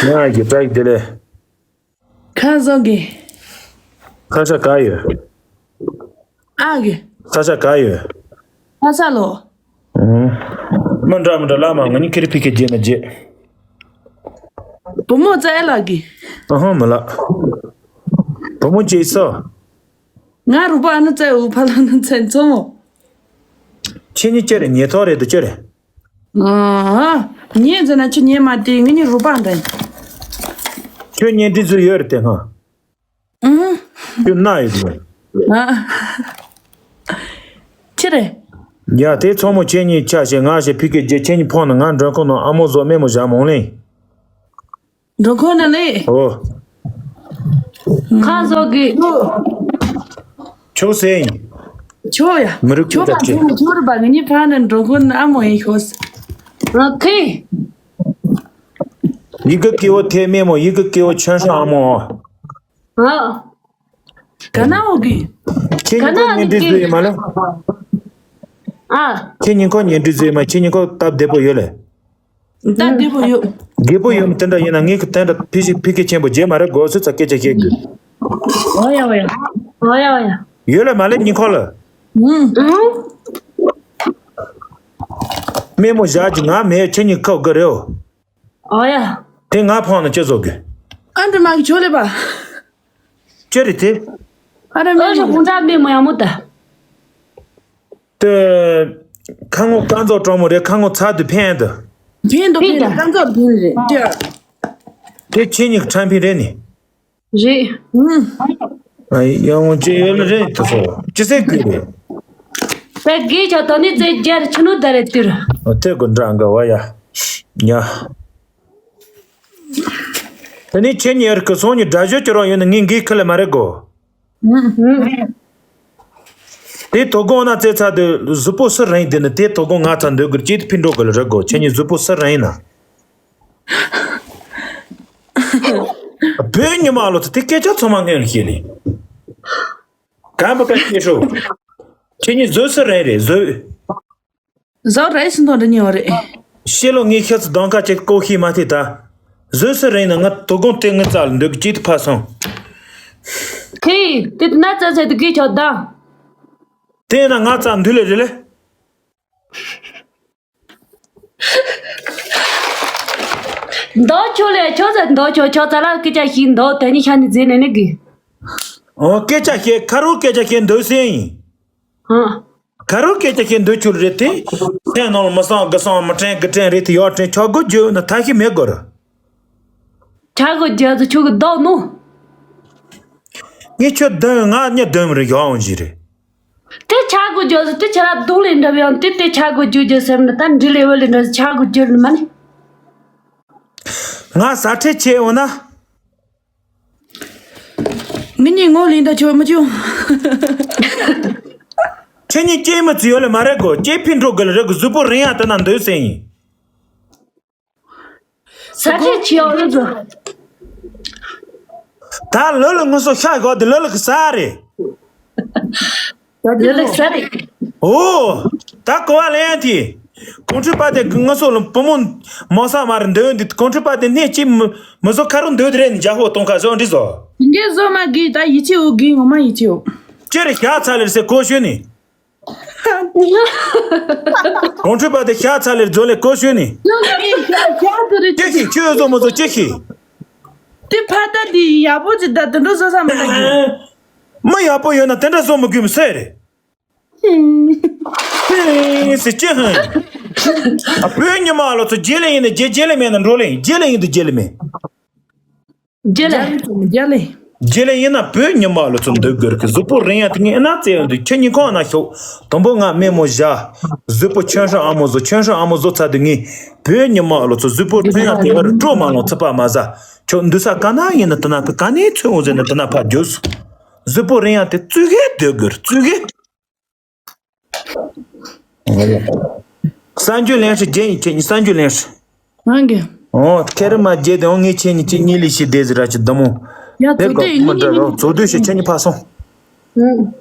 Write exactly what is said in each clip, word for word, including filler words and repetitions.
ང་གི་བཀྲ་ཤིས་བདེ་ལེགས། ཁ་བཟང་གི། ཁ་ཤ་ག་ཡོད། ཨ་གི། ཁ་ཤ་ག་ཡོད། ཁ་ཤ་ལོ། ཨུམ། མི་འདྲ་མི་འདྲ་ལ་མ་ང་གཉིས་ཁེ་རི་ཕི་ཁེ་རྗེས་ན་རྗེས། བུ་མོ་བཙལ་ལ་གི། ཨ་ཧང་མི་ལ། བུ་མོ་སྐྱེས་སོ། ང་རུ་པ་ཨ་ནི་བཙལ་འུ་ཕ་ལ་ནི་བཙལ་མཚོ་མོ། ཁྱེད་གཉིས་ཅི་རེད། ཉེ་ཐོག་རེད་དུ་ཅི་རེད། ཨ། ཉེ་ཟེར་ན་ཁྱོད་ཉེ་མ་དེ་ངེད་གཉིས་རུ་པ་འདྲ་ཡིན། ཁྱོད་གཉེན་སྒྲིག་ཚུལ་ཡོད་རེད་དེ་སྔ། ཨུ། ཁྱོད་ན་ཡོད་དུ། ཨ། ཅི་རེད། ཡ་དེ་མཚོ་མོ་ཁྱེད་གཉིས་ཆ་ཞེ་ང་ཞེ་ཕི་ཀེ་རྗེས་ཁྱེད་གཉིས་ཕོན་ནང་ང་མགྲོན་ཁང་ནང་ཨ་མོ་བཟོ་སྨན་མོ་བཞག་མོང་ལེ། མགྲོན་ཁང་ནང་ལེ། ཨོ། ཁ་བཟོ་གི། ཆོག་སེ་ཡིན། ཆོག་ཡ། མི་རིགས་ཆོག་པ་ཀུན་ཏུ་ཆོག་ཆོག་རེད་པ། ངེད་གཉིས་ཕ་ནས་མགྲོན་ཁང་ནང་ཨ་མོ་ཡིན་ཤོག་སེ། ཨ་ཁེ། ཡི་གེ་སྐྱེ་བོ་ཐེ་མེ་མོ། ཡི་གེ་སྐྱེ་བོ་ཆོན་ཧྲང་ཨ་མོ། ཨ། ག་ན་འོ་གི། ཁྱེད་ག་ན་གཉིས་ཀ་ཉེ་འདྲིས་ཟེར་ཡོད་མ་ལ། ཨ། ཁྱེད་གཉིས་ཀ་ཉེ་འདྲིས་ཟེར་ཡོད་མ། ཁྱེད་གཉིས་ཀ་སྟབས་བདེ་པོ་ཡོད་ལེ། སྟབས་བདེ་པོ་ཡོད། རྒད་པོ་ཡོད་མི་དེ་འདྲ་ཡིན་ན་ངས་ཀྱི་དེ་འདྲ་ཕི་ཞིག་ཕི་ཁེ་ཆེན་པོ་རྗེས་མ་རེད་དགོས་སུ་ཚ་སྐད་ཆ་བཤད་དགོས། འོ་ཡ་འོ་ཡ། འོ་ཡ་འོ་ཡ། ཡོད་ལེ་མ་ལེ་གཉིས་ཁོ་ལ། ཨུ། སྨན་མོ་བཞག་གི་ང་མེད། ཁྱེད་གཉིས་ཁ་དགོས་རེད། འོ་ཡ། དེ་ང་ཕང་ན་ཅི་བཟོ་དགོས། ཨ་འདྲ་མ་གི་ཆོ་ལེ་པ། ཅི་རེད་དེ། ཨ་རེ་མེད་ཨ་རེ་མོ་ཧུང་ཀྲ་མེད་མོ་ཡ་མོ་ད། དེ། ཁ་ངོ་རྐང་ཚོགས་གྲོགས་མོ་རེད། ཁ་ངོ་ཚ་དུ་ཕན་དུ། ཕན་དུ་ཕན་ཕན་དུ་དུ། རྐང་ཚོགས་ཕན་རེད་དེ། དེ་ཁྱེད་གཉིས་ཀྱི་ཁྲམ་ཕན་རེད་ནི། རེད། ཨ་ཡ་ངོ་ཅི་ཡོད་ལ་རེད་དུ་སོ་ཅི་སེ་ཀི་རེད། པའི་གི་ཆ་ཏོ་ནི་ཙེ་རྒྱར་ཆུ་ནུ་ད་རེད་དུར། ཨ་དེ་གོ་འདྲ་འགའ་བ་ཡ། ཉ། ད་ནི་ཁྱེད་གཉིས་ཀྱི་སོང་ཉི་དགྲ་གཞོལ་གྱི་རོགས་ཡོད་ན་ངས་འགའི་ཁ་ལ་མ་རེད་གོ། དེ་དོ་དགོང་ན་རྩེ་ཚ་དུ་གཟུགས་པོ་སུ་རིང་དེ་ནི་དེ་དོ་དགོང་ང་ཚ་འདོད་གི་ཅིག་ཕི་འགྲོ་གི་ལ་རེད་གོ། ཁྱེད་གཉིས་གཟུགས་པོ་སུ་རིང་ན། བོད་ཉི་མ་ལོ་ཚ་དེ་སྐད་ཆ་ཚང་མ་སྔོན་ལ་ཤེས་ལེ། གང་པ་ག་ཤེས་ཤོག་ཁྱེད་གཉིས་གཟུགས་སུ་རིང་རེད་གཟུགས། ཟོག་རེ་ཞིག་འདོན་འདྲ་ཉེ་བ་རེད། ཤེས་ལོ་ངའི་ཤ་ཚ་གདོང་ཁ་ཅིག་ལྐོག་ཤེས་མ་ཐེ་ད། གཟོད་སུ་རིང་ན་ང་དོ་དགོང་དེ་ངི་རྩ་ལ་འདོད་གི་ཅིག་ཏུ་ཕ་སོང་། ཁེ། དེ་ན་རྩ་ཚད་དུ་གི་ཆོག་ད། དེ་ན་ང་རྩ་འདུལ་ལེ་རེ་ལེ། འདོ་ཆོ་ལེ་ཆོ་ཚ་འདོ་ཆོ་ཆོ་ཚ་ལ་སྐད་ཆ་ཤིག་འདོ་དེ་ནི་ཤ་ནི་རྫས་ནི་ནི་གི། ཨོ་སྐད་ཆ་ཤེས་ཁ་རོ་སྐད་ཆ་ཤེས་འདོད་སེ་ཡིན། ཧ། ག་རུ་སྐད་ཆ་བཤད་འདོད་ཆུ་རེད་དེ། སེམས་ནང་ལ་མི་སང་དགུ་སང་མི་དྲན་དགུ་དྲན་རེད་དེ་ཡོ་དྲན་ཆོག་དགོས་རྒྱུ་ན་ཐ་ཤི་མེད་དགོས་ར། ཆ་གོ་རྒྱ་ཚོ་ཆུ་གི་བདག་ནོ། ངས་ཁྱོད་བདུན་ང་གཉིས་བདུན་རེ་ཡོང་འོང་ཞིག་རེད། དེ་ཆ་གོ་རྒྱ་ཚོ་དེ་ཆ་ར་རྡུང་ལེན་འདྲ་བའི་ཡང་དེ་དེ་ཆ་གོ་རྒྱུ་རྒྱ་སེམས་ན་ད་འདྲི་ལེ་བ་ལེ་འདྲ་ཆ་གོ་རྒྱུ་ལ་མ་ནི། ང་ས་ཁྲལ་ཆེ་འོང་ན། ངེད་གཉིས་ངོ་ལེན་ད་ཆོག་མི་ཆོག་ཁྱེད་གཉིས་སྐྱེས་མི་ཚུ་ཡོད་ལེ་མ་རེད་གོ། སྐྱེས་ཕི་འགྲོ་དགོས་ལེ་རེད་གོ། གཟུགས་པོ་རིང་ཡ་དེ་ན་འདོད་སེ་ཡིན། ས་ཆ་ཆེ་ཡོད་ལེ་ཚོ། ད་ལོ་ལ་ངོ་སོ་ཤ་གོ་དེ་ལོ་ལ་གི་ས་རེད། ལོ་ལ་ས་རེད། ཨོ། ད་གོ་བ་ལེན་ཡ་དེ། གོང་ཁྲི་པ་དེ་ངོ་སོ་ལ་བུ་མོ་མོ་ས་མ་རེད་འདོད་འདི་གོང་ཁྲི་པ་དེ་གནས་ཅི་མི་མི་བཟོ་ཁ་རུ་འདོད་དེ་རེད་ནི་རྒྱ་ཧོ་གཏོང་ཁ་བཟོ་འདི་བཟོ། ངས་བཟོ་མ་གི་ད་ཡིད་ཆེས་འོ་གི་ངོ་མ་ཡིད་ཆེས་འོ། ཅེ་རེ་ཤ་ཚ་ལེར་སེ་གོ་ཤོད་ནི། གོང་ཁྲི་པ་དེ་ཤ་ཚ་ལེར་བཟོ་ལེ་གོ་ཤོད་ནི། ཅེ་ཤི་ཁྱོད་བཟོ་མོ་བཟོ་ཅེ་ཤི། དེ་ཕ་ད་དེ་ཡག་པོ་ཅིག་ད་དེ་འགྲོ་བཟོ་ས་མ་ད་གི། མི་ཡག་པོ་ཡོད་ན་དེ་འདྲ་བཟོ་མི་དགོས་མི་སེ་རེད། ཧེ་སི་ཅི་ཧང་། ཨ་བོད་ཉི་མ་ལོ་ཚོ་རྗེས་ལེ་ཡིན་ན་རྗེས་རྗེས་ལེ་མེད་ན་འགྲོ་ལེ་ཡིན། རྗེས་ལེ་ཡིན་དུ་རྗེས་ལེ་མེད། རྗེས་ལེ། རྗེས་ལེ་ཡིན་ན་བོད་ཉི་མ་ལོ་ཚོ་འདོད་དགོས་གི་གཟུགས་པོ་རིང་ཡ་དེ་ངས་ཨེ་ན་བཙལ་ཡོང་དུས་ཁྱེད་གཉིས་ཁོང་ན་ཤོག་དང་པོ་ང་སྨན་མོ་བཞག་གཟུགས་པོ་ཆོན་ཧྲང་ཨ་མོ་བཟོ་ཆོན་ཧྲང་ཨ་མོ་བཟོ་ཚར་དུས་ངས་བོད་ཉི་མ་ལོ་ཚོ་གཟུགས་པོ་རིང་ཡ་དེ་ཨ་རུ་སྤྲོ་མ་ལོང་ཚ་པ་མ་ཟ་ཁྱོད་འདུག་ས་ག་ན་ཡིན་ན་དེ་ན་ག་ནས་ཚོད་འོང་ཟེར་ན་དེ་ན་ཕ་རྒྱུས། གཟུགས་པོ་རིང་ཡང་དེ་བཙུགས་གི་སྡོད་དགོས་བཙུགས་གི། གསར་འགྱུར་ལེན་ཧྲི་རྒྱན་ཡིན་ཁྱེད་གཉིས་གསར་འགྱུར་ལེན་ཧྲི། ང་གི། ཨོ་ཁེ་རི་མ་རྒྱལ་དེ་འོང་ངས་ཁྱེད་གཉིས་གཅིག་གཉིས་ལས་ཤི་བསྡད་ཟེར་ར་ཅི་དུ་མོ། ཡ་དེ་ཚོ་ག་དེ་མ་ཡིན་འདྲ་ཡིན་རོགས་ཚོགས་འདུས་ཤི་ཁྱེད་གཉིས་ཕ་སོང་།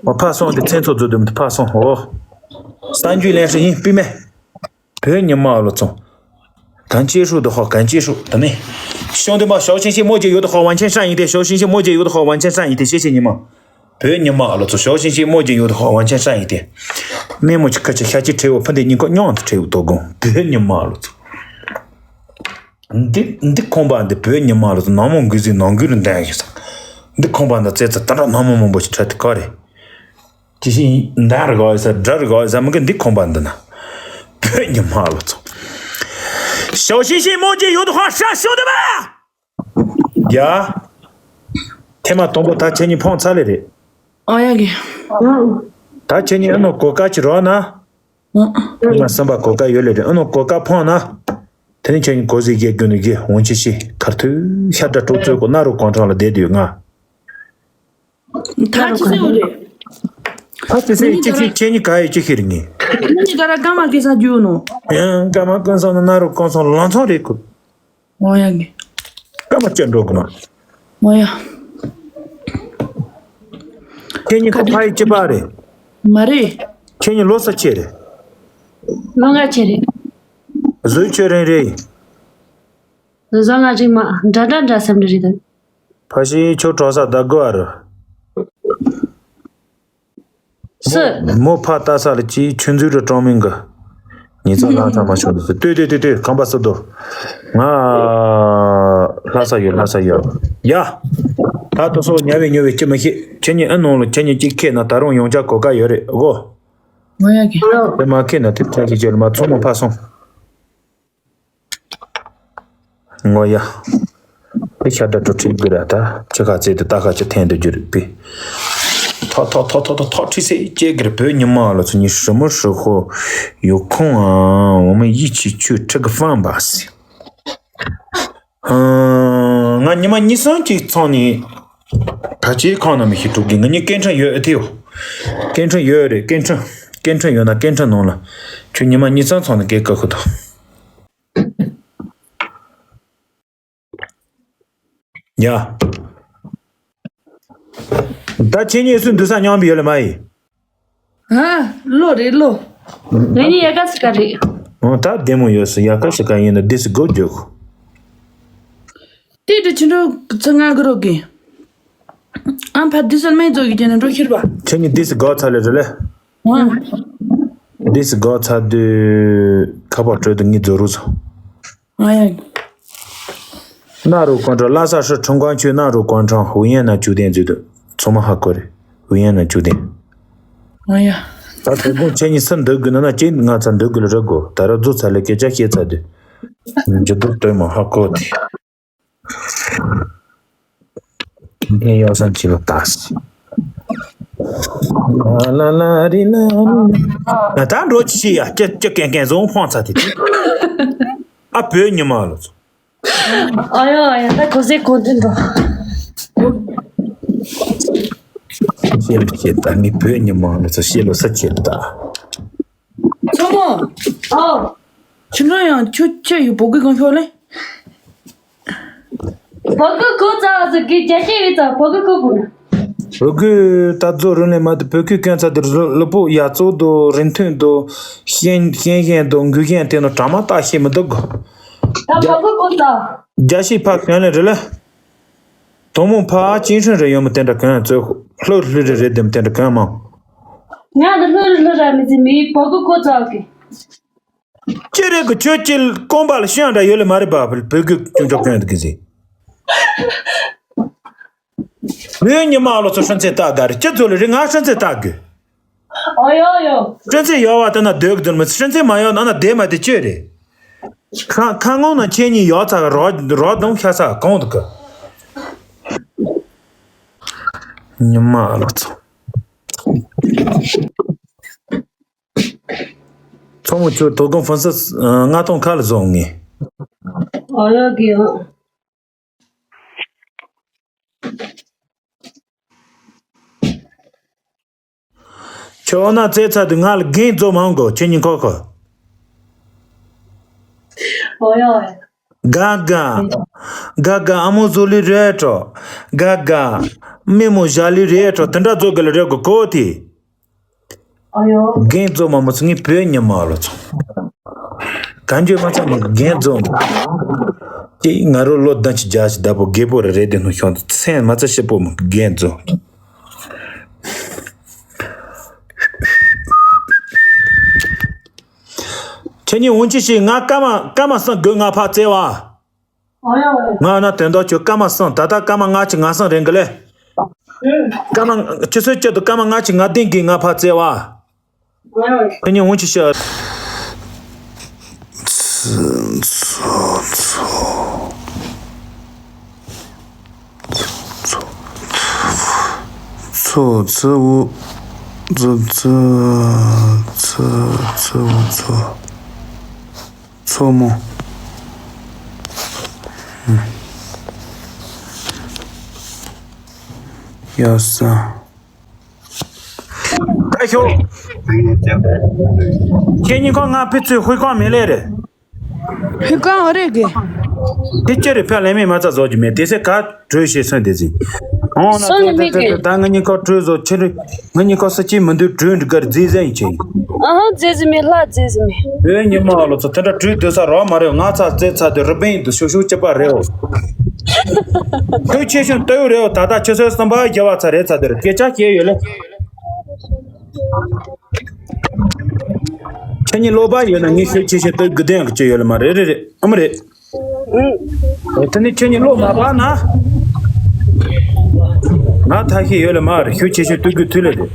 ཨོ་ཕ་སོང་དེ་མཚན་ཚོགས་འཛུལ་དུ་མི་ཕ་སོང་ཨོ། གསར་འགྱུར་ལེན་ཧྲི་ཡིན་པི་མེ། བོད་ཉི་མ་ལོ་ཚོང་། 感谢树的话，感谢树的呢。兄弟们，小星星没节油的话，完全善意点。小星星没节油的话，完全善意点。谢谢你们。别你妈了，小星星没节油的话，完全善意点。面目去客气，下去trev喷的你个娘的trev多公，别你妈了。འདི་འདི་ཁང་པ་འདི་བོད་ཉི་མ་ལ་ནང་མོ་འགུལ་ཟིན་ནང་འགུལ་ལ་འདན་ཞིག་ས། འདི་ཁང་པ་འདི་བཙལ་ཚེ་ད་འདྲ་ནང་མོ་མང་པོ་ཞིག་འཕྲད་དེ་ག་རེད། དེ་བཞིན་འདན་རི་ག་ཡོད་ས་དགྲ་རི་ག་ཡོད་ས་མི་གི་འདི་ཁང་པ་འདི་ན། བོད་ཉི་མ་ལ་ཚོ། ཞའོ་ཤིན་ཤིན་མོ་ཅི་ཡོད་དུ་ཧ་ཧྲ་ཤོ་དུ་མ། ཡ། ཐེངས་མ་དང་པོ་ད་ཁྱེད་གཉིས་ཕོངས་ཚར་ལེ་རེད། ཨོ་ཡ་གི། ད་ཁྱེད་གཉིས་ཨ་ནོ་གོ་ཀ་ཅི་རོགས་ན། ཨ། ང་སེམས་པ་གོ་ཀ་ཡོད་ལེ་རེད། ཨ་ནོ་གོ་ཀ་ཕོངས་ན། དེ་ནས་ཁྱེད་གཉིས་གོ་ཟིག་གེ་དགོས་ནས་གེ་འོང་ཆི་ཤི་ཁར་ཐུ་ཤ་དྲ་དྲུག་ཚོད་གོ་ན་རུ་གོང་ཁྲང་ལ་བསྡད་དུས་ང་། ད་ཅི་ཟེར་བ་རེད། ད་ཅི་ཟེར་ཅི་ཤི་ཁྱེད་གཉིས་ག་ཡི་ཅི་ཤི་རེད་ངས། ངས་ད་ར་སྐར་མ་སྐྱེ་ས་རྒྱུ་ནོ། ཡང་སྐར་མ་ཀུན་སོང་ན་ན་རུ་གོང་སོང་ལང་ཚང་རེད་གོ། ངོ་ཡ་ངས། སྐར་མ་སྐྱེ་འགྲོ་གི་མ། ངོ་ཡ། ཁྱེད་གཉིས་ཁོ་ཕ་ཡི་ཅི་པ་རེད། མ་རེད། ཁྱེད་གཉིས་ལོ་ས་ཆེ་རེད། ལོ་ང་ཆེ་རེད། བཟོས་ཆོས་རེད་རེད། བཟོས་ང་རེད་མ་འདྲ་འདྲ་འདྲ་སེམས་འདྲ་རེད་དམ། ཕ་ཤི་ཁྱོད་གྲོགས་ས་ད་དགོས་ཨ་རུ། སུ། མོ་ཕ་ལྟ་ས་ལ་ཅི་ཆུ་འཛུལ་རུ་གྲོང་མིན་གི། ཉི་ཚང་ལང་ཚང་མ་ཤོར་འདུག་ཟེར་ལྟོས་ལྟོས་ལྟོས་ལྟོས་ཁང་པ་སུ་འདུག་ང་། ལྷ་ས་ཡོད་ལྷ་ས་ཡོད། ཡ། ད་དུ་སོ་ཉ་བའི་ཉོ་བའི་ཅི་མི་ཤེས་ཁྱེད་གཉིས་ཨ་ནང་ལ་ཁྱེད་གཉིས་ཅིག་ཁེ་ན་ད་རུང་ཡོང་ཆ་གོ་ཀ་ཡོད་རེད་གོ། ངོ་ཡ་གི། དེ་མ་ཁེ་ན་དེ་ཁྲ་ཞིག་བྱོས་ལ་མ་ཚོང་མ་ཕ་སོང་། ངོ་ཡ། དེ་ཤ་དྲ་དྲུག་ཁྲིག་དགོས་ར་ད་ཁྱི་ཁ་རྩེ་དུ་ད་ཁ་ཅི་འཐེན་དུ་རྒྱུ་རིག་པས། ཐོ་ཐོ་ཐོ་ཐོ་ཐོ་ཐོ་ཁྲི་སེ་ཅེ་གིར་བོད་ཉི་མ་ལ་ཚོ་ཉི་ཧྲི་མོ་ཧྲི་ཧོ་ཡོ་ཁོང་ཨ་འོ་མ་ཡི་ཆི་ཆུ་ཁྲི་གི་ཧྥང་བ་སི། ང་ཉི་མ་གཉིས་སོང་གཅིག་ཚང་ནས་ད་ཅི་ཁང་ན་མི་ཤི་དྲུག་གི་ང་གཉིས་སྐད་འཕྲིན་ཡོད་ཨེ་ཐེའོ། སྐད་འཕྲིན་ཡོད་རེད་སྐད་འཕྲིན་སྐད་འཕྲིན་ཡོད་ན་སྐད་འཕྲིན་ནང་ལ་ཁྱོད་ཉི་མ་གཉིས་སོང་ཚང་ནས་སྐད་ཀ་ཁུ་ཐོ། ཡ། ད་ཁྱེད་གཉིས་སུ་འདུག་ས་མཉམ་པ་ཡོད་ལ་མ་ཡིན། ཨ། ལོ་རེད་ལོ། ངེད་གཉིས་ཡ་ག་སི་ཀ་རེད། འོ་ད་བདེ་མོ་ཡོད་སུ་ཡ་ག་སི་ཀ་ཡིན་ན་དེ་སི་གོ་རྒྱུག་དེ་དུ་ཆུ་འགྲོ་ཚོ་ང་གི་རོགས་གི། ཨ་ཕ་དེ་སོན་མེད་ཚོ་གི་ཅན་འགྲོ་ཤེར་བ། ཁྱེད་གཉིས་དེ་སི་གོ་ཚ་ལེ་རེད་ལེ། ཨ། དེ་སི་གོ་ཚ་དུས་ཁ་པར་སྤྲོད་དུ་ངའི་རྫོ་རུ་ཚོ། ང་ཡང་། ན་རུ་ཀོན་ཀྲང་ལྷ་ས་ཧྲི་ཁྲུང་ཀོན་ཆུས་ན་རུ་ཀོན་ཀྲང་ཧུ་ཡན་ན་ཅུ་ཏན་ཛུ་དུ་ཚོ་མ་ཧ་གོ་རེ་ཧུ་ཡན་ན་ཅུ་ཏན། ང་ཡང་། ད་དེ་ཀུན་ཁྱེད་གཉིས་སུ་འདུག་དགོས་ན་ན་ཅི་ང་ཚ་འདུག་དགོས་ལ་རག་གོ་ད་ར་རྫུ་ཚ་ལེ་སྐད་ཆ་བཤད་ཚ་དུས། འཇུ་དུ་སྟོན་མ་ཧ་གོ་དེ། ངས་ཡོ་སམ་ཅི་ལ་ཏཱ་སི། ལ་ལ་རི་ལ་རི་ལ། ད་འགྲོ་ཅི་ཤི་ཡ་ཀྱ་ཀྱ་ཀན་ཀན་བཟུང་ཕོང་ཚ་དེ། ཨ་བོད་ཉི་མ་ལོ་ཚོ། ཨ་ཡོ་ཨ་ཡོ་ད་གོ་སའི་གོ་དོན་འགྲོ། ཤེས་ལ་ཤེས་ད་ངས་བོད་ཉི་མ་ལོ་ཚོ་ཤེས་ལོ་ས་ཁྱེད་ད། མཚོ་མོ། ཨོ། ཁྱེད་རང་ཡང་ཁྱོད་ཁྱོད་ཡི་བོད་གི་གང་ཤོག་ལེ། བོད་གི་གོ་ཚ་ཟེར་གི་རྒྱ་སྐད་ཡོད་ཙང་བོད་གི་གོ་དགོས་ན། བོད་གི་ད་ཚོ་རུ་ནས་མ་དུ་བོད་གི་གན་ཚ་དུ་ལུ་པོ་ཡ་ཚོ་དུ་རིན་ཐུན་དུ་ཤེན་ཤེན་ཤེན་དུ་འགུལ་ཤེན་དེ་ནོ་གྲ་མ་ལྟ་ཤེས་མི་འདུག་གོ། ད་བོད་གི་གོ་ཚ། རྒྱ་ཤི་ཕ་གན་ལེ་རེ་ལེ། དོ་མོ་ཕ་ཅིན་ཧྲིན་རེ་ཡོད་མོ་དེ་འདྲ་གོན་ཚོད་ལྷུ་ལྷུ་རེ་རེ་དེ་མོ་དེ་འདྲ་གོན་མང་། ང་ལ་ལྷུ་རེ་ལྷུ་ར་མི་ཚེ་མི་བོ་གུ་གོ་ཚོད་གི། ཅི་རེད་གི་ཁྱོད་ཀྱི་རྐང་པ་ལ་ཤོན་འདྲ་ཡོད་ལེ་མ་རེད་པ་བོད་གི་ཅུང་ཅོག་གོན་གི་ཟེ། བོད་ཉི་མ་ལོ་ཚོ་ཧྲིན་ཚེ་ལྟ་དགའ་རེད་ཅི་ཚོད་ལེ་རེད་ང་ཧྲིན་ཚེ་ལྟ་དགོས། ཨོ་ཡོ་ཡོ། ཧྲིན་ཚེ་ཡོ་བ་ལྟ་ན་སྡོད་གི་འདུག་མི་ཧྲིན་ཚེ་མ་ཡོ་ན་ན་བསྡད་མ་བསྡད་ཅི་རེད། ཁ་ཁ་ངོ་ན་ཁྱེད་གཉིས་ཡོག་ཚ་ག་རོགས་རོགས་གདོང་ཤ་ཚ་གང་འདུག་གི། ཉི་མ་ལོ་ཚོ། ཚོ་མོ་ཁྱོད་དོ་དགོང་ཧྥུན་སི་ལྔ་སྟོང་ཁ་ལ་བཟོ་ངེས། ཨོ་ཡོ་གི་ཡོ། ཁྱོད་ན་བཙལ་ཚར་དུས་ང་ལ་རྒན་རྫོ་མང་གོ་ཁྱེད་གཉིས་ཁོ་ཁོ། ཨོ་ཡ་ཨོ་ཡ། ག་ག་ག་ག་ཨ་མོ་བཟོ་ལི་རེད་དྲོ། ག་ག་མི་མོ་བཞག་ལི་རེད་དྲོ་དེ་འདྲ་རྫོ་གི་ལ་རེད་གོ་གོ་དེ། ཨོ་ཡ། རྒན་རྫོ་མང་མོ་ཚོ་ངའི་བོད་ཉི་མ་ལོ་ཚོ། གན་ཇོ་མ་ཚ་མི་རྒན་རྫོང་། ཀྱེ་ང་རོ་ལོ་བདུན་ཅུ་བརྒྱད་ཅུ་བདག་པོ་རྒད་པོ་རེ་རེད་དེ་ནོ་ཤོང་དུ་སེམས་མ་ཚ་ཤི་པོ་མི་རྒན་རྫོང་། ཁྱེད་གཉིས་འོང་ཅི་ཞིག་ང་སྐར་མ་སྐར་མ་གསུམ་དགོས་ང་ཕར་བཙལ་བ། ང་ན་དོན་དག་ཁྱོད་སྐར་མ་གསུམ་ད་ལྟ་སྐར་མ་ལྔ་གཅིག་ང་གསུམ་རན་གི་ལེ། སྐར་མ་ཆུ་ཚོད་གཅིག་ཏུ་སྐར་མ་ལྔ་གཅིག་ང་བདུན་གི་ང་ཕར་བཙལ་བ། ཁྱེད་གཉིས་འོང་ཅི་ཤག་ཚོ་ཚོ་ཚོ་ཚོ་ཚོ་ཚོ་ཚོ་ཚོ་ཚོ་ཚོ་ཚོ་མོ། ཡ་ས། ད་ཤོག་ཁྱེད་གཉིས་ཁོ་ང་ཕི་ཚུའི་ཧུའི་ཁང་མེད་ལེ་རེད། ཧུའི་ཁང་འོ་རེད་གི། དེ་ཅི་རེད་ཕ་ལེ་མེད་མ་རྩ་བཟོ་གི་མེད་དེ་སེ་ག་གྲོས་བྱེད་སོན་དེ་ཟིན། ཨོ་ན་སོན་ལེ་མེད་གི། ད་ང་གཉིས་ཁོ་གྲོས་བཟོ་ཁྱེད་རེད། ང་གཉིས་ཁོ་ས་ཅི་མི་འདུག་གྲོས་འདི་གར་རྫི་ཟན་ཡིན་ཆེ། ཨ་ཧ་རྫི་ཟི་མེད་ལྷ་རྫི་ཟི་མེད། ཨེ་ཉི་མ་ལོ་ཚོ་དེ་འདྲ་གྲོས་སྡོད་ས་རོགས་མ་རེད། ང་ཚ་རྫི་ཚ་དེ་རི་པིན་དུ་ཤུག་ཤུག་ཅི་པ་རེད། ཁོས་ཆེ་ཤོས་ལྟོས་རེད། ད་ལྟ་ཆུ་ཚོད་གསུམ་པ་བཞི་བ་ཚ་རེད་ཚ་དེར་སྐད་ཆ་བཤད་ཡོད་ལེ། ཁྱེད་གཉིས་བློ་བག་ཡོད་ན་ངས་ཤུགས་ཆེ་ཤོས་ལྟོས་དགོས་དོན་ཅི་ཡོད་ལེ་མ་རེད་རེད་རེད་ཨ་མ་རེད། ཨེ་དེ་ནི་ཁྱེད་གཉིས་བློ་མ་བག་ན། ང་ཐ་ཤི་ཡོད་ལེ་མ་རེད། ཤུགས་ཆེ་ཤོས་ལྟོས་དགོས་ཐུག་ལེ་རེད།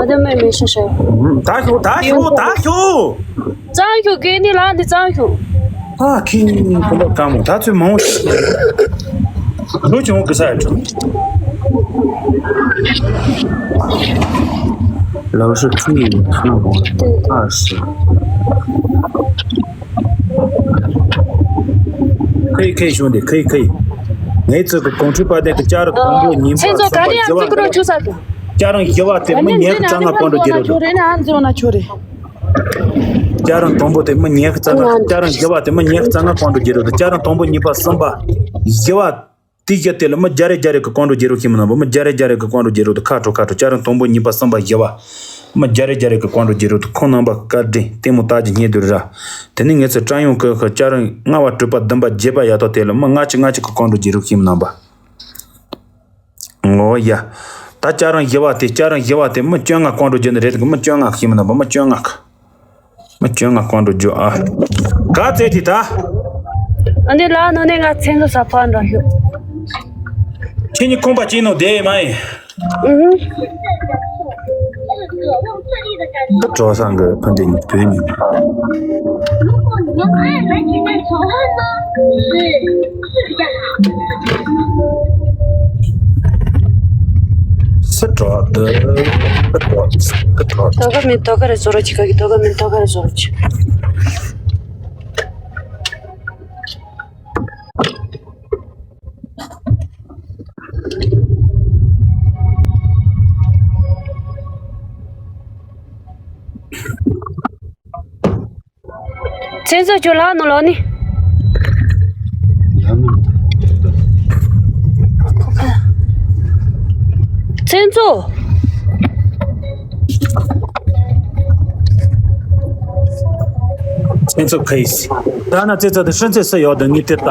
ཨ་དེ་མེ་མེ་ཤ་ཤ། ད་ཤོག་ད་ཤོག་ད་ཤོག་གཙང་ཤོག་གེ་ནི་ལ་འདི་གཙང་ཤོག་ཨ་ཁྱེད་གཉིས་བློ་དཀར་མོ་ད་ཚོད་མང་པོ་ཞིག་ལོ་ཆུང་གི་ས་ཡ་ཁྲོ། 老师可以看我二十。可以可以兄弟可以可以。ངའི་ཚོད་ཀྱི་གོང་ཁྲི་པ་དེ་གི་ཅ་ར་དང་པོ་ཉིན་པ་ཚན་ཚོ་ག་རེ་ཡང་བརྩི་གི་རོགས་བྱུང་ས་དང་། ཅ་རང་བཞི་བ་དེ་མི་ཉག་རྩ་ང་གོང་དུ་བརྗེ་རོགས་དང་། ཅ་རང་དང་པོ་དེ་མི་ཉག་རྩ་ང་ཅ་རང་བཞི་བ་དེ་མི་ཉག་རྩ་ང་གོང་དུ་བརྗེ་རོགས་དང་། ཅ་རང་དང་པོ་གཉིས་པ་གསུམ་པ་བཞི་བ། དེ་བཞི་དེ་ལ་མི་བརྒྱ་རེ་བརྒྱ་རེ་གི་གོང་དུ་བརྗེ་རོགས་ཤིག་མི་རྣམ་པ་མི་བརྒྱ་རེ་བརྒྱ་རེ་གི་གོང་དུ་བརྗེ་རོགས་དང་། ཁ་དྲོ་ཁ་དྲོ་ཅ་རང་དང་པོ་གཉིས་པ་གསུམ་པ་བཞི་བ། མི་བརྒྱ་རེ་བརྒྱ་རེ་གི་གོང་དུ་བརྗེ་རོགས་དང་། ཁོང་རྣམ་པ་བཀའ་དྲིན་ལྟད་མོ་ལྟ་རྒྱུ་སྙིང་དུ་ར། དེ་ནས་ངེད་ཚོ་ཀྲང་ཡོང་ཀི་ཁ་ཅ་རང་ལྔ་བ་དྲུག་པ་བདུན་པ་བརྒྱད་པ་ཡ་ཐོག་དེ་ལ་མི་ལྔ་གཅིག་ལྔ་གཅིག་གི་གོང་དུ་བརྗེ་རོགས་ཤིག་མི་རྣམ་པ། ངོ་ཡ། ད་ཅ་རང་བཞི་བ་དེ་ཅ་རང་བཞི་བ་དེ་མི་བཅོ་ལྔ་གོང་དུ་བརྗེ་ནི་རེད་གི། མི་བཅོ་ལྔ་ཤི་མི་ན་བ་མི་བཅོ་ལྔ་གི། མི་བཅོ་ལྔ་གོང་དུ་བརྗེ་ཨ། ག་ཚད་དེ་ད། ཨ་འདི་ལ་ནོ་ནས་ང་ཚན་ཚོ་ས་ཕ་འགྲོ་ཤོག་ཁྱེད་གཉིས་ཁོམ་པ་ཅིག་ནོ་བསྡད་མ་ཡིན། ཨུ་ཧུ། ད་གྲོགས་སང་གི་ཕན་བདེ་ཉིད་བོད་ཉིད། སི་ཏྲོ་ཏི། སི་ཏྲོ་ཏི། སི་ཏྲོ་ཏི། དོ་ག་མིན་དོ་ག་རེ་བཟོ་རོགས་བྱེད་ག་གི། དོ་ག་མིན་དོ་ག་རེ་བཟོ་རོགས་བྱེད། ཚན་ཚོ་ཁྱོད་ལགས་ནང་ལོག་ནི། ཚན་ཚོ། ཚན་ཚོ་ཁ་ཡིས། ད་ན་ཚེ་ཚ་དང་ཧྲིན་ཚེ་སུ་ཡོད་དང་ངས་དེ་ལྟ།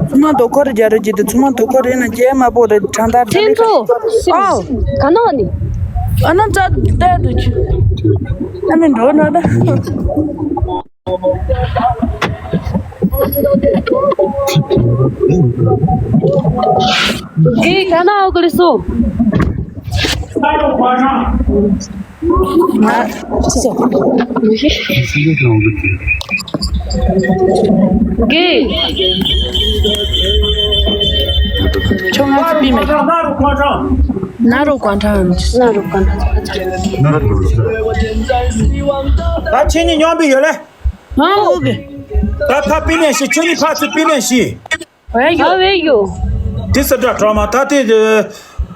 ཚང་མ་དོ་ཁོ་རེ་རྒྱ་རེ་རྒྱུ་དེ་ཚང་མ་དོ་ཁོ་རེ་ན་རྒྱ་མ་པོ་རེ་གྲང་དར་ཚན་ཚོ། ཨའོ། ག་ནོ་ནི། ཨ་ན་ཙ་ད་དུ་ཆུ། ཨ་ནི་འགྲོ་ན་ད། གི་ག་ན་ཨོ་གི་ལི་སུ། ང་། ཅི་སོ། གི། ཁྱོད་ང་ཚོ་པི་མེད། ན་རོ་ཀོང་ཁྲང་། ན་རོ་ཀོང་ཁྲང་། ད་ཁྱེད་གཉིས་མཉམ་པོ་ཡོད་ལེ། ང་འོ་གི། ད་ཕ་པི་ནས་ཤི་ཁྱོད་གཉིས་ཕ་ཚུ་པི་ནས་ཤི། ཨ་བེ་ཡོ། དེ་སི་དྲ་གྲོགས་མ་ད་དེ་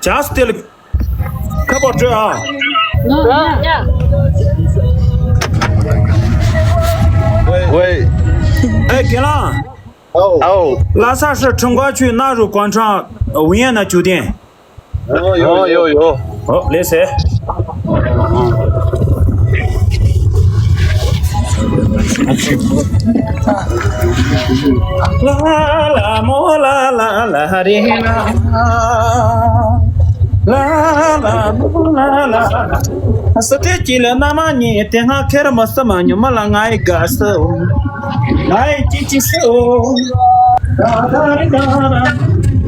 ཇཱས་དེ་ལ་ཁ་པར་སྤྲོད་ཨ། ང་ང་། 喂。哎，给了。哦。哦。拉萨市城管区纳入广场，文业那酒店。哦，有，有，有。哦，来噻。啦啦么啦啦啦哩啦。 ལ་ལ་ལ་ལ་ལ། ས་ཏེ་ཅི་ལ་ན་མ་ཉི་ཏེ་ང་ཁེར་མ་ས་མ་ཉོ་མ་ལ་ང་ཡི་དགའ་སོ། ང་ཡི་ཅི་ཅི་སོ། ད་ད་རི་ད་ར།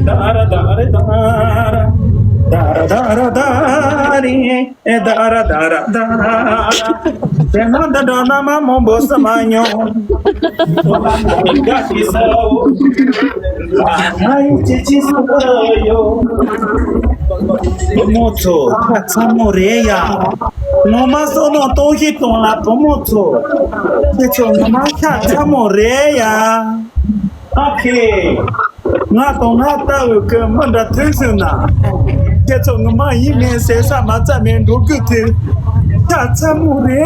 ད་ར་ད་རི་ད་ར། ད་ར་ད་ར་ད་རི། ཨེ་ད་ར་ད་ར་ད་ར། དེ་ན་ད་ད་ན་མ་མོ་བོ་ས་མ་ཉོ། ང་ཡི་དགའ་སོ། བུ་མོ་ཚོ་ཁ་ཚ་མོ་རེད་ཡ། ངོ་མ་བསོད་ནམས་གཏོང་ཤི་གཏོང་ལ་བུ་མོ་ཚོ། ཁྱེད་ཚོ་ངོ་མ་ཁ་ཚ་མོ་རེད་ཡ། ཨ་ཁེ། ང་དང་ང་ལྟ་བུ་གི་མི་འདྲ་ཐོན་སོང་ན། ཁྱེད་ཚོ་ངོ་མ་ཡིན་མིན་ཟེར་ས་མ་རྩ་མེད་འགྲོ་གི་ཐལ། ཁ་ཚ་མོ་རེད་ཡ།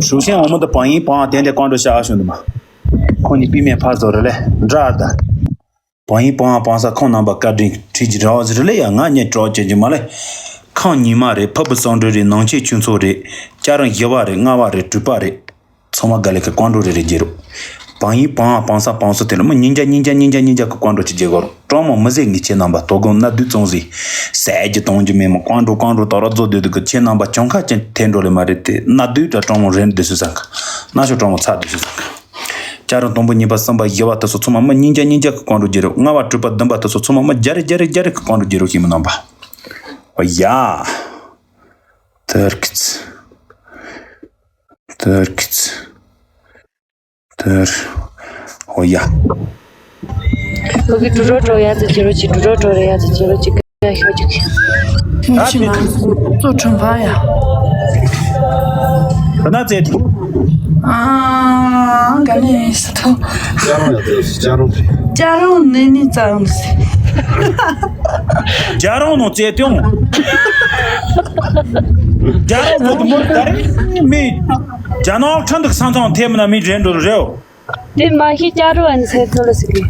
ཞུ་ཤེས་འོ་མ་དང་བང་ཡིན་བང་དེ་འདྲའི་ཀོང་ཀྲོ་ཤ་ཨ་ཤོ་འདུག་མ། ཁོང་གཉིས་པི་མེ་ཕ་བཟོ་རེ་ལེ་འདྲ་ད། བང་ཡིན་བང་བང་ས་ཁོང་རྣམ་པ་བཀའ་དྲིན་ཁྲིད་ཀྱི་རེད་ཟེར་ལེ་ཡ། ང་གཉིས་གྲོགས་བྱེད་ཀྱི་མ་ལེ། ཁང་ཉི་མ་རེད། ཕ་བུ་སང་འབྲུ་རེད། ནང་ཆེན་ཆུ་མཚོ་རེད། སྐྱ་རང་བཞི་བ་རེད། ལྔ་བ་རེད། དྲུག་པ་རེད། ཚང་མ་ག་ལེ་གི་ཀོང་ཀྲོ་རེ་རེ་རྒྱེ་རོགས། བང་ཡིན་བང་བང་ས་བང་ས་དེ་ལ་མི་ཉིན་རྒྱ་ཉིན་རྒྱ་ཉིན་རྒྱ་ཉིན་རྒྱ་གི་ཀོང་ཀྲོ་ཅིག་རྒྱེ་གོ་རོགས། གྲོགས་མོ་མི་ཟེར་ངས་ཁྱེད་རྣམ་པ་དོ་དགོང་གནའ་དུས་ཙོང་ཟིག་ཟས་ཀྱི་གཏོང་རྒྱུ་མེད་མོ། ཀོང་ཀྲོ་ཀོང་ཀྲོ་ད་ར་རྫོ་སྡོད་དུ་གི་ཁྱེད་རྣམ་པ་གྱོང་ཁ་ཅན་ཐེན་འགྲོ་ལེ་མ་རེད་དེ། གནའ་དུས་ད་གྲོགས་མོ་རེད་འདི་སུ་ཟ་ག་གནའ་ཤོ་གྲོགས་མོ་ཚ་འདི་སུ་ཟ་ག་སྐྱ་རང་དང་པོ་གཉིས་པ་གསུམ་པ་བཞི་བ་དེ་ཚོ་ཚང་མ་མི་ཉིན་རྒྱ་ཉིན་རྒྱ་གི་ཀོང་ཀྲོ་རྒྱེ་རོགས། ལྔ་བ་དྲུག་པ་བདུན་པ་དེ་ཚོ་ཚང་མ་མི་བརྒྱ་རེ་བརྒྱ་རེ་བརྒྱ་རེ་གི་ཀོང་ཀྲོ་རྒྱེ་རོགས། ཁྱེད་མི་རྣམ་པ། ཨོ་ཡ། ཐར་ཁིས། ཐར་ཁིས། ཐར། ཨོ་ཡ། ཁོ་གི་འགྲོ་རོགས་འགྲོ་ཡ་ཙི་ཅི་རོ་ཅི། འགྲོ་རོགས་འགྲོ་རེ་ཡ་ཙི་ཅི་རོ་ཅི། ཀ་ཤོ་ཅི་ཁི། ངས་ཅི་ང་ཚོ་གྲོང་པ་ཡ། ཁོ་ན་ཙེ་ཐུ། ཨ་ག་ནས་ས་ཐོ། ཅ་རོང་ཡ་ཙེ་ཅ་རོང་ཙེ། ཅ་རོང་ནི་ནི་ཙ་རོང་ཙེ། ཅ་རོང་ནོ་ཙེ་ཏུང་། ཅ་རོང་ཙེ་ཏུ་མོར་ད་རེ་མི། རྒྱ་ནག་ཁྲིན་ཏུ་ས་མཚམས་ཐེབས་ན་མི་རེད་འགྲོ་རེའོ། དེ་མ་ཤི་ཅ་རུ་ཨན་ཚེ་ཐོ་ལ་སི་གི།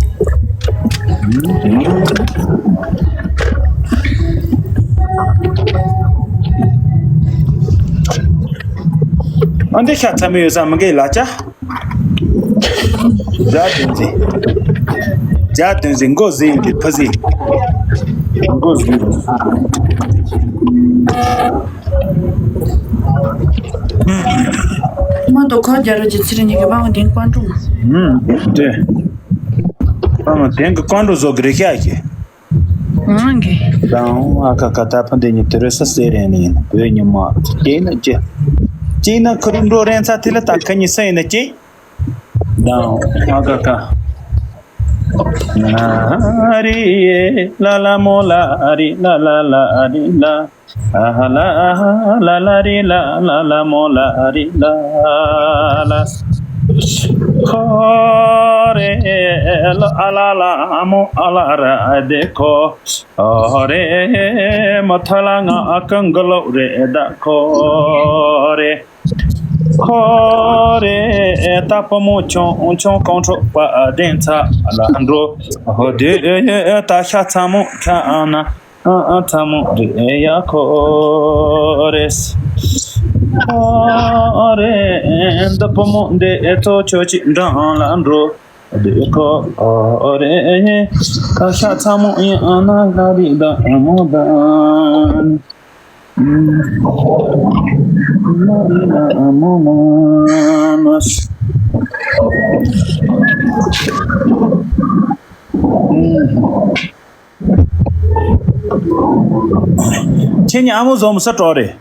ཨ་འདི་ཤ་ཚ་མི་ཡོད་ས་མི་འགའི་ལ་ཅ། རྒྱ་དོན་ཟིན། རྒྱ་དོན་ཟིན་མགོ་ཟིན་གི་ཕ་ཟིན། མགོ་ཟིན། མ་དོ་ཁ་རྒྱ་ར་ཇི་ཚི་རི་ཉི་གི་མང་དེང་ཀོང་ཀྲུང་། ཨུམ། དེ། ཨ་མ་དེང་གི་ཀོང་ཀྲུང་བཟོ་གི་རེད་ཤག་གི། ཨང་གི། དང་ཨ་ཁ་ཁ་ད་ཕ་འདི་ཉི་དེ་རེ་ས་སེ་རེ་ནི་བོད་ཉི་མ་དེ་ན་ཅི། ཅི་ན་ཁུ་རུ་འགྲོ་རན་ཚ་དེ་ལ་ད་ཁ་ཉི་ས་ཡིན་ན་ཅི། དང་ཨ་ཁ་ཁ། ན་རི་ལ་ལ་མོ་ལ་རི་ལ་ལ་ལ་རི་ལ། ཨ་ལ་ལ་ལ་རི་ལ་ལ་ལ་མོ་ལ་རི་ལ་ལ། ཁོ་རེ་ལ་ཨ་ལ་ལ་མོ་ཨ་ལ་ར་དེ་ཁོ་རེ་མོ་ཐ་ལ་ང་ཨ་ཀང་ག་ལོ་རེ་ད་ཁོ་རེ། ཁོ་རེ་ད་བུ་མོ་ཆུང་ཆུང་ཁོང་ཁྲོ་པ་དེ་ཚ་ལ་འགྲོ་དེ་ད་ཤ་ཚ་མོ་ཁ་ན། ཨ་ཨ་ཚ་མོ་རེ་ཡ་ཁོ་རེ། ཁོ་རེ་འདི་བུ་མོ་འདི་ཚོ་ཆོས་ཀྱི་འགྲམ་ལ་འགྲོ་འདི་ཁོ་རེ། ཁ་ཤ་ཚ་མོ་ཡིན་ཨ་ན་ལ་རི་ད་མོ་ད་མོ་ན་མོ་ན་མ། ཁྱེད་ཉིད་ཨ་མོ་བཟོ་མི་ས་གྲོགས་རེད།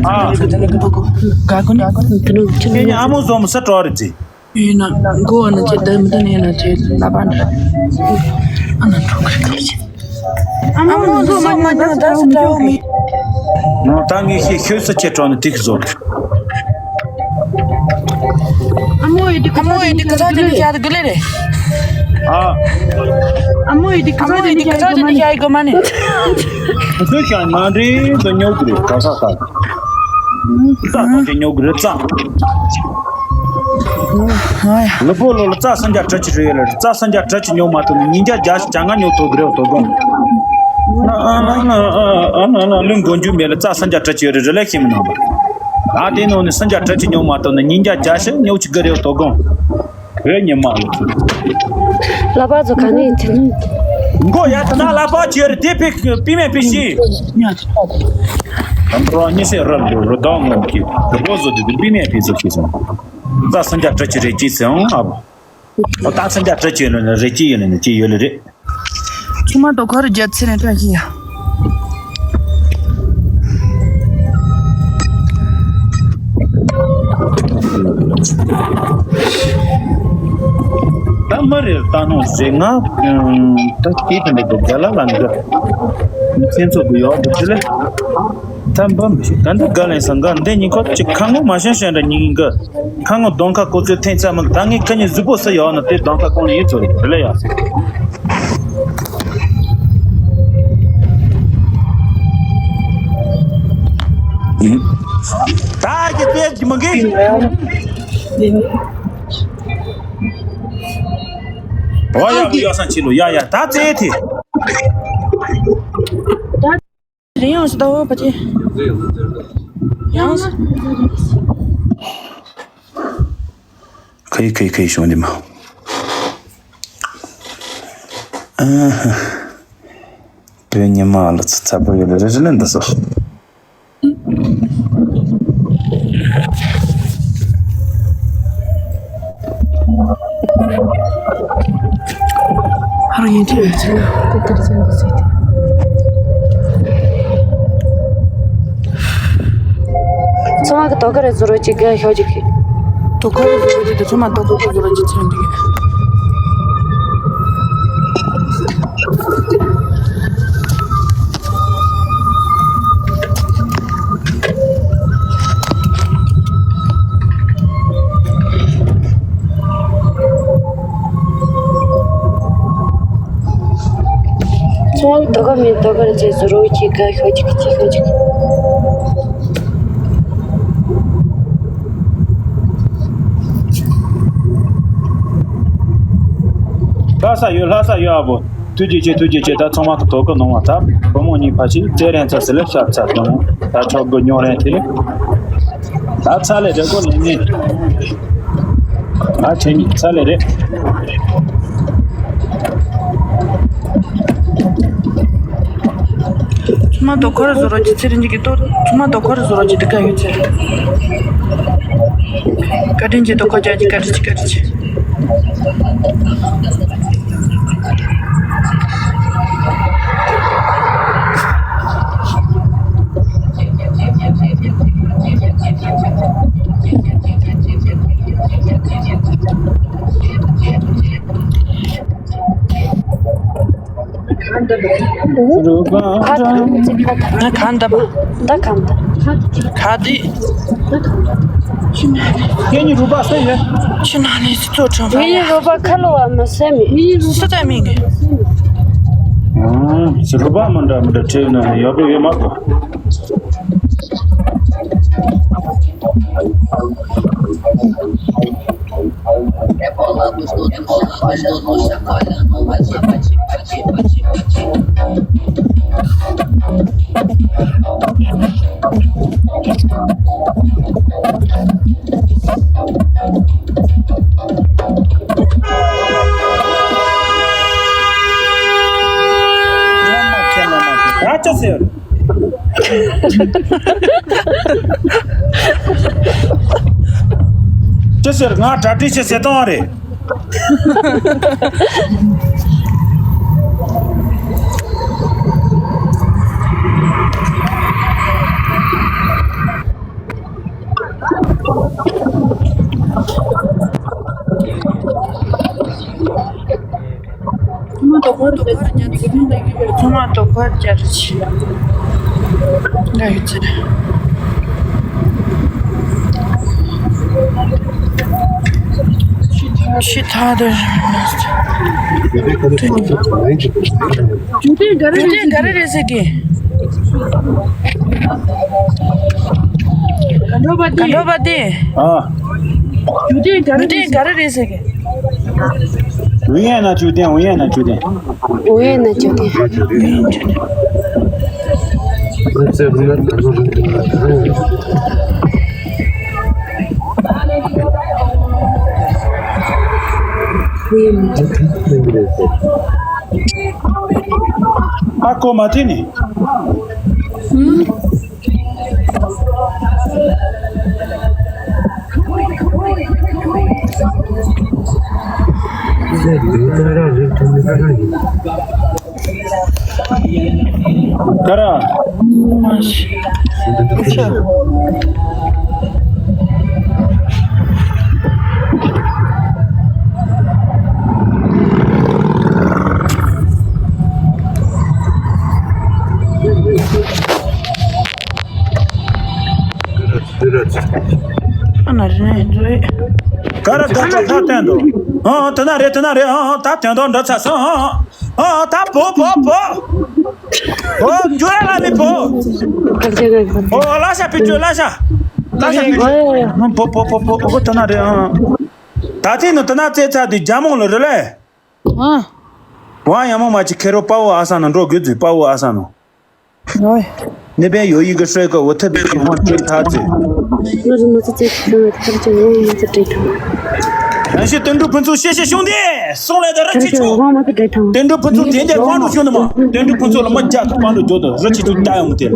ཨ། ཁྱེད་ཉིད་ཨ་མོ་བཟོ་མི་ས་གྲོགས་རེད་ཅི། ཡིན་ན་མགོ་བ་ན་ཅི་ད་མི་ད་ནས་ན་ཅི་ལ་པ་འདྲ། ཨ་ན་གྲོགས་རེད་ཅི། ཨ་མོ་བཟོ་མ་མྱོང་ད་སུ་འདྲ་བོ་མེད། ནོ་ད་ངས་ཤེས་ཤོད་ས་ཆེ་གྲོགས་ནི་ཏིག་བཟོ། ཨ་མོ་ཡི་དེ་ཨ་མོ་ཡི་དེ་ཁ་ཚ་དེ་ནི་ཤ་དེ་གི་ལེ་རེད། ཨ་ཨ་མོ་ཡི་དེ་ཁ་ཚ་དེ་ནི་ཤ་དེ་གི་མ་ནི། དེ་ཤ་མ་འདྲེ་དུ་ཉོ་གི་རེད་ག་ས་ས། རྩྭ་ཐམས་ཅད་ཉོ་གི་རེད་རྩྭ། ལུ་པོ་ལོ་ལ་རྩྭ་སུམ་བརྒྱ་ཁྲི་གཅིག་རེད་ལ་རྩྭ་སུམ་བརྒྱ་ཁྲི་གཅིག་ཉོ་མ་ཐུབ་ན་ཉིས་བརྒྱ་བརྒྱ་ཞིག་བརྒྱ་ལྔ་ཉོ་ཐུབ་གི་རེད་དོ་དགོང་། ཨ་ན་ཨ་ན་ཨ་ན་ཨ་ན་ལུང་དགོན་རྒྱུ་མེད་ལ་རྩྭ་སུམ་བརྒྱ་ཁྲི་གཅིག་རེད་རེ་ལེགས་ཤིག་མི་གནང་བ། ད་དེ་ནང་ནས་སུམ་བརྒྱ་ཁྲི་གཅིག་ཉོ་མ་ཐུབ་ན་ཉིས་བརྒྱ་བརྒྱ་ཞིག་ཉོ་ཆི་གི་རེད་དོ་དགོང་། བོད་ཉི་མ། ལ་པ་ཚོ་ག་ནས་ཡིན་དེ། མགོ་ཡ་ད་ན་ལ་པ་ཁྱེར་དེ་ཕི་པི་མེ་པི་ཤི། དམ་པ་ཉི་སེ་ར་ལུ་རུ་དང་ངོམ་གི་རུ་བོ་བཟོ་དེ་དེ་པི་མེ་པི་བཟོ་ཁྱེར་སོང་། ད་སུམ་བརྒྱ་ཁྲི་གཅིག་རེ་གཅིག་ཟེར་ཨང་ཨ་བོ། ད་སུམ་བརྒྱ་ཁྲི་གཅིག་ཡོད་ལ་ནི་རེ་གཅིག་ཡོད་ལ་ནི་གཅིག་ཡོད་ལ་རེད། ཆུང་མ་དོ་ཁར་རྒྱབ་ཚེ་ནས་བཀྲ་ཤིས་ཡ། ད་མ་རེད་ད་ནོ་ཟེ་ང་ད་སྐྱེས་དེ་འདྲ་དུ་རྒྱ་ལ་ལ་འདི་མཚན་ཚོགས་དུ་ཡོག་འདུག་དེ་ལས་ད་འབའ་མི་ཤེས་ད་འདི་དགའ་ལན་སང་ག་འདི་ཉིན་ཁོ་ཅིག་ཁ་ངོ་མ་ཤེས་ཤེས་འདྲ་ཉིན་གི་ཁ་ངོ་གདོང་ཁ་ཀོ་ཚོད་ཐེངས་ཚ་མི་ད་ངས་ཁ་ཉིན་གཟུགས་པོ་སུ་ཡོག་ན་དེ་གདོང་ཁ་གོང་ལ་ཡིན་ཚོད་རེད་དེ་ལས་ཡ། ད་ཀྱི་དཔེ་ཀྱི་མ་གི། ཨོ་ཡ་ཡ་སང་ཆི་ལོ་ཡ་ཡ་ད་ཙེ་ཐི། རིང་ཡོང་སི་ད་འོ་པ་ཅི། ཡང་། ཁ་ཡི་ཁ་ཡི་ཁ་ཡི་ཤོང་དེ་མ། ཨ་ཧ། བོད་ཉི་མ་ལ་ཚ་ཚ་པོ་ཡོད་ལ་རེ་རེ་ལེན་ད་སོ། ཨ་རོ་ཡིན་གྱི་ཡོད་ཚད་ལ་དེ་ལྟར་བྱས་འདུག་ཟེར་ཏེ། ཚང་མ་གི་དོ་ཁ་རེ་བཟོ་རོགས་ཅིག་ག་ཤོག་ཅིག་གི། དོ་ཁ་རེ་བཟོ་རོགས་ཅིག་དེ་ཚང་མ་དོ་ཁ་རེ་བཟོ་རོགས་ཅིག་ཚོན་འདུག་ཚོང་དོ་ག་མིན་དོ་ག་རེ་ཚེ་བཟོ་རོགས་ཅིག་ག་ཤོག་ཅིག་ཅིག་ཤོག་ཅིག་ལྷ་ས་ཡོད་ལྷ་ས་ཡོད་ཨ་བོ། ཐུགས་རྗེ་ཆེ་ཐུགས་རྗེ་ཆེ། ད་ཚང་མ་གི་དོ་གི་གནང་བ་ད་བུ་མོ་གཉིས་ཕ་ཆེ་རྩེ་རན་ཚ་ཟི་ལེ་ཤ་ཚ་གནང་ད་ཆོག་གི་ཉོ་རན་དེ་ད་ཚ་ལེ་རེ་གོ་ལེ་ནི་ཨ་ཆེ་ནི་ཚ་ལེ་རེ། ཚང་མ་དོ་ཁོར་བཟོ་རོགས་ཀྱི་ཚེ་རིང་གི་ཏོ་ཚང་མ་དོ་ཁོར་བཟོ་རོགས་ཀྱི་འདི་ག་ཡོད་ཚེ་བཀའ་དྲིན་ཆེ། དོ་ཁོར་རྒྱག་གི་བཀའ་དྲིན་ཆེ་བཀའ་དྲིན་ཆེ། ང་གང་འདྲ་པ། ད་གང་འདྲ། ག་དེ། ཁྱེད་གཉིས་རུ་པ་སུ་ཡོད། ཕྱི་ནང་ནས་སུ་ཚོ་གྲོང་པ་ཡ། ངའི་རུ་པ་ཁ་ལོ་བ་མ་སེ་མི། སུ་ད་མིང་གི། ཨང་། རུ་པ་མི་འདྲ་མི་འདྲ་ཁྲིད་ན་ཡག་པོ་ཡོད་མ་གོ། ཅི་ཟེར་ང་གྲ་སྒྲིག་བྱེད་ཟེར་བཏང་བ་རེད། ཚང་མ་དོ་ཁོར་རྒྱ་རེ་ཆི། ཚང་མ་དོ་ཁོར་རྒྱ་རེ་ཆི། ང་ཡོད་ཚེ། ཆི་ཐ་དེ། རྒྱུ་དེ་ག་རེ་རེད་ཟེར་གི། ག་འགྲོ་པ་དེ། ག་འགྲོ་པ་དེ། ཨ། རྒྱུ་དེ་ག་རེ་རེད་ཟེར་གི། ཝུ་ཡན་ན་ཅུ་ཏན། ཝུ་ཡན་ན་ཅུ་ཏན། ཝུ་ཡན་ན་ཅུ་ཏན། ཨ་ཀོ་མ་ཐི་ནི། ཀ་ར། ཨ་ན་རེ་ནས་འདུག་ཀ་ར་ད་ད་ད་བསྟན་འདུག་ཨ་ཨ་དེ་ན་རེད། དེ་ན་རེད། ཨ་ཨ་ད་དོན་དག་འདྲ་ཚ་སོང་། ཨ་ཨ་ཨ་ད་བོ་བོ་བོ། ཨོ་འཇུ་ར་ལ་མི་བོ། ཨོ་ལ་ཤ་པི་ཅུ་ལ་ཤ། ལ་ཤ་པི་ཅུ། བོ་བོ་བོ་བོ། ཨོ་དེ་ན་རེད། ཨ་ད་ཐེངས་ནི་དེ་ན་རྩེ་ཚ་དུས་རྒྱ་མོང་ལ་རེད་ལེ། ཨ། ཝང་ཡ་མོ་མ་ཅི་ཁེ་རོ་པ་བོ་ཨ་ས་ན་འགྲོ་དགོས་ཚུལ། པ་བོ་ཨ་ས་ན། ཨོའི། ནེ་པེ་ཡོ་ཡི་གི་ཧྲོས་ཀ་འོ་ཐབས་པའི་ཁེ་ཧོང་ཅེ་ཐ་ཚེ། ང་རི་མ་ཚ་ཚེ་ཁེ་ང་ཐར་ཅེ་ཝང་མ་ཚ་ཏྲེ་ཐང་། རང་ཤི་དོན་གྲུབ་ཕུན་ཚོགས་ཤེ་ཤེ་ཤུང་དེ་སོང་ལས་ད་ར་ཁྱི་ཆུ། ཝང་མ་ཚ་ཏྲེ་ཐང་། དོན་གྲུབ་ཕུན་ཚོགས་དེ་འདྲ་ཀང་འགྲོ་ཤུང་ནི་མ། དོན་གྲུབ་ཕུན་ཚོགས་ལ་མ་རྒྱ་ཐུག་ཀང་འགྲོ་འཇོག་ཏུ་ར་ཁྱི་ཆུ་ད་ཡང་མི་དེ།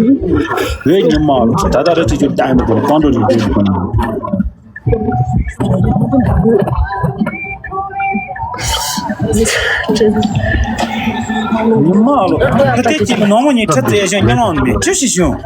ཝེ་ཉི་མ་ལོ་ད་ད་ར་ཁྱི་ཆུ་ད་ཡང་མི་དེ་ཀང་འགྲོ་རེ་རེ་ཀང་འགྲོ། ཉི་མ་ལོ། ཁ་ཏེ་གཅིག་ནང་མོ་ཉིད་ཁྲི་ཙེ་ཞིང་ཉི་མ་མེད་ཁྲི་ཞིག་བྱུང་།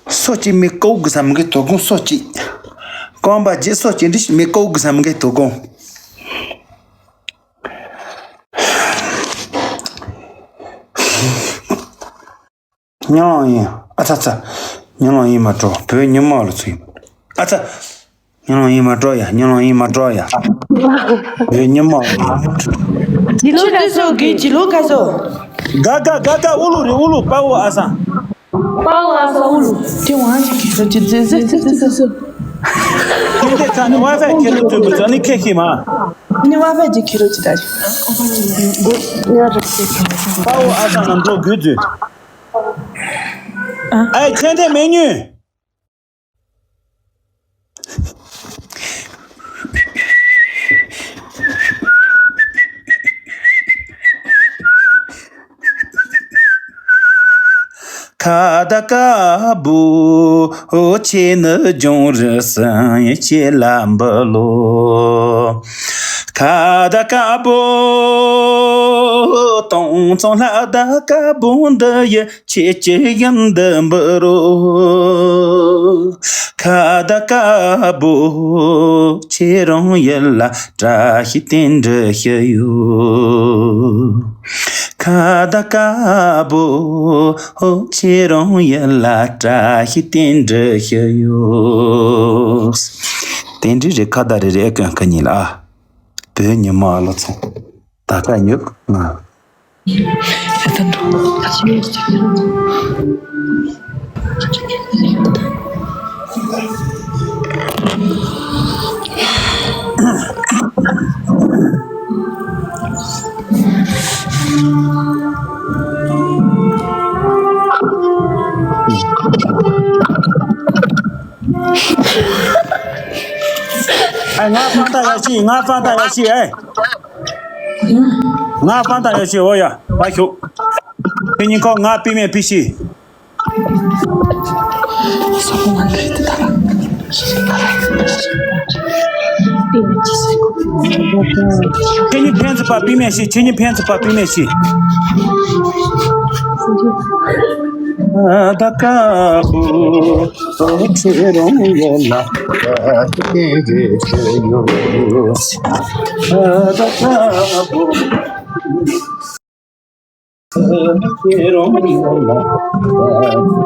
སོ་སྐྱེ་མི་ཀོ་གི་བསམ་གི་དོ་དགོང་སོ་སྐྱེ། རྐང་པ་རྗེས་སོ་སྐྱེ་འདྲི་མི་ཀོ་གི་བསམ་གི་དོ་དགོང་། ཉི་ལང་ཡིན། ཨ་ཚ་ཚ། ཉི་ལང་ཡིན་མ་འགྲོ། བོད་ཉི་མ་ལ་ཚུགས་ཡིན། ཨ་ཚ། ཉི་ལང་ཡིན་མ་འགྲོ་ཡ། ཉི་ལང་ཡིན་མ་འགྲོ་ཡ། བོད་ཉི་མ། ཇི་ལུ་ཁ་སོ་གི། ཇི་ལུ་ཁ་སོ། ག་ག་ག་ག་ཨུ་ལུ་རེ་ཨུ་ལུ་པ་ཨུ་ཨ་ས། པ་ཨུ་ཨ་ས་ཨུ་ལུ། དེ་ཝང་ཅིག་གི་རོ་ཅི་ཛེ་ཛེ་ཛེ་ཛེ་ཛེ་ཛེ། ཁྱེད་འདི་ཚ་ནི་ཝའི་ཕའི་ཁྱེད་ལ་བཙོན་པ་ཚ་ནི་ཁེ་ཁེ་མ། ནི་ཝའི་ཕའི་ཅིག་ཁྱེད་རོ་ཅི་ད་ཅི། པ་ཨུ་ཨ་ས་ན་འགྲོ་དགོས་ཚུལ། ཨའི་ཁྱེད་འདི་མེད་ཉོས། ཁ་ད་ཀ་བུ་ཁྱེད་ནི་ལྗོངས་རི་སུན་ཁྱེད་ལ་འབུལ་ལོ། ཁ་ད་ཀ་བུ་སྟོང་ཚང་ལ་ད་ཀ་བུ་འདི་ཡི། ཁྱེད་ཀྱི་ཡུམ་འདི་འབུལ་རོ། ཁ་ད་ཀ་བུ་ཁྱེད་རང་ཡུལ་ལ་བཀྲ་ཤིས་རྟེན་འབྲེལ་ཞུ་ཡོད། ཁ་ད་ཀ་བུ་ཁྱེད་རང་ཡུལ་ལ་བཀྲ་ཤིས་རྟེན་འབྲེལ་ཞུ་ཡོད། རྟེན་འབྲེལ་རེ་ཁ་ད་རེ་རེ་ཨེ་ཀན་ཁ་ཉིན་ལ་ཨ། བོད་ཉི་མ་ཨ་ལོ་ཚོ། ད་ཀ་ཉོབ་ང་། ཨ་ང་ ང་ཕང་ཏ་ཡ་ཤི། ང་ཕང་ཏ་ཡ་ཤི་ཨེ། ང་ཕང་ཏ་ཡ་ཤི། འོ་ཡ། བ་ཤོག་ཁྱེད་གཉིས་ཁོ་ང་པི་མེ་པི་ཤི། ཁྱེད་གཉིས་ཕན་ཚུན་པ་པི་མེ་ཤི། ཁྱེད་གཉིས་ཕན་ཚུན་པ་པི་མེ་ཤི། ཨ་ད་ཀ་བུ། ཁྱེད་རང་ཡོད་ལ་ད་དེ་གེ་ཆེ་ཡོད། ཨ་ད་ཀ་བུ། ཁྱེད་རང་ཡོད་ལ་ད་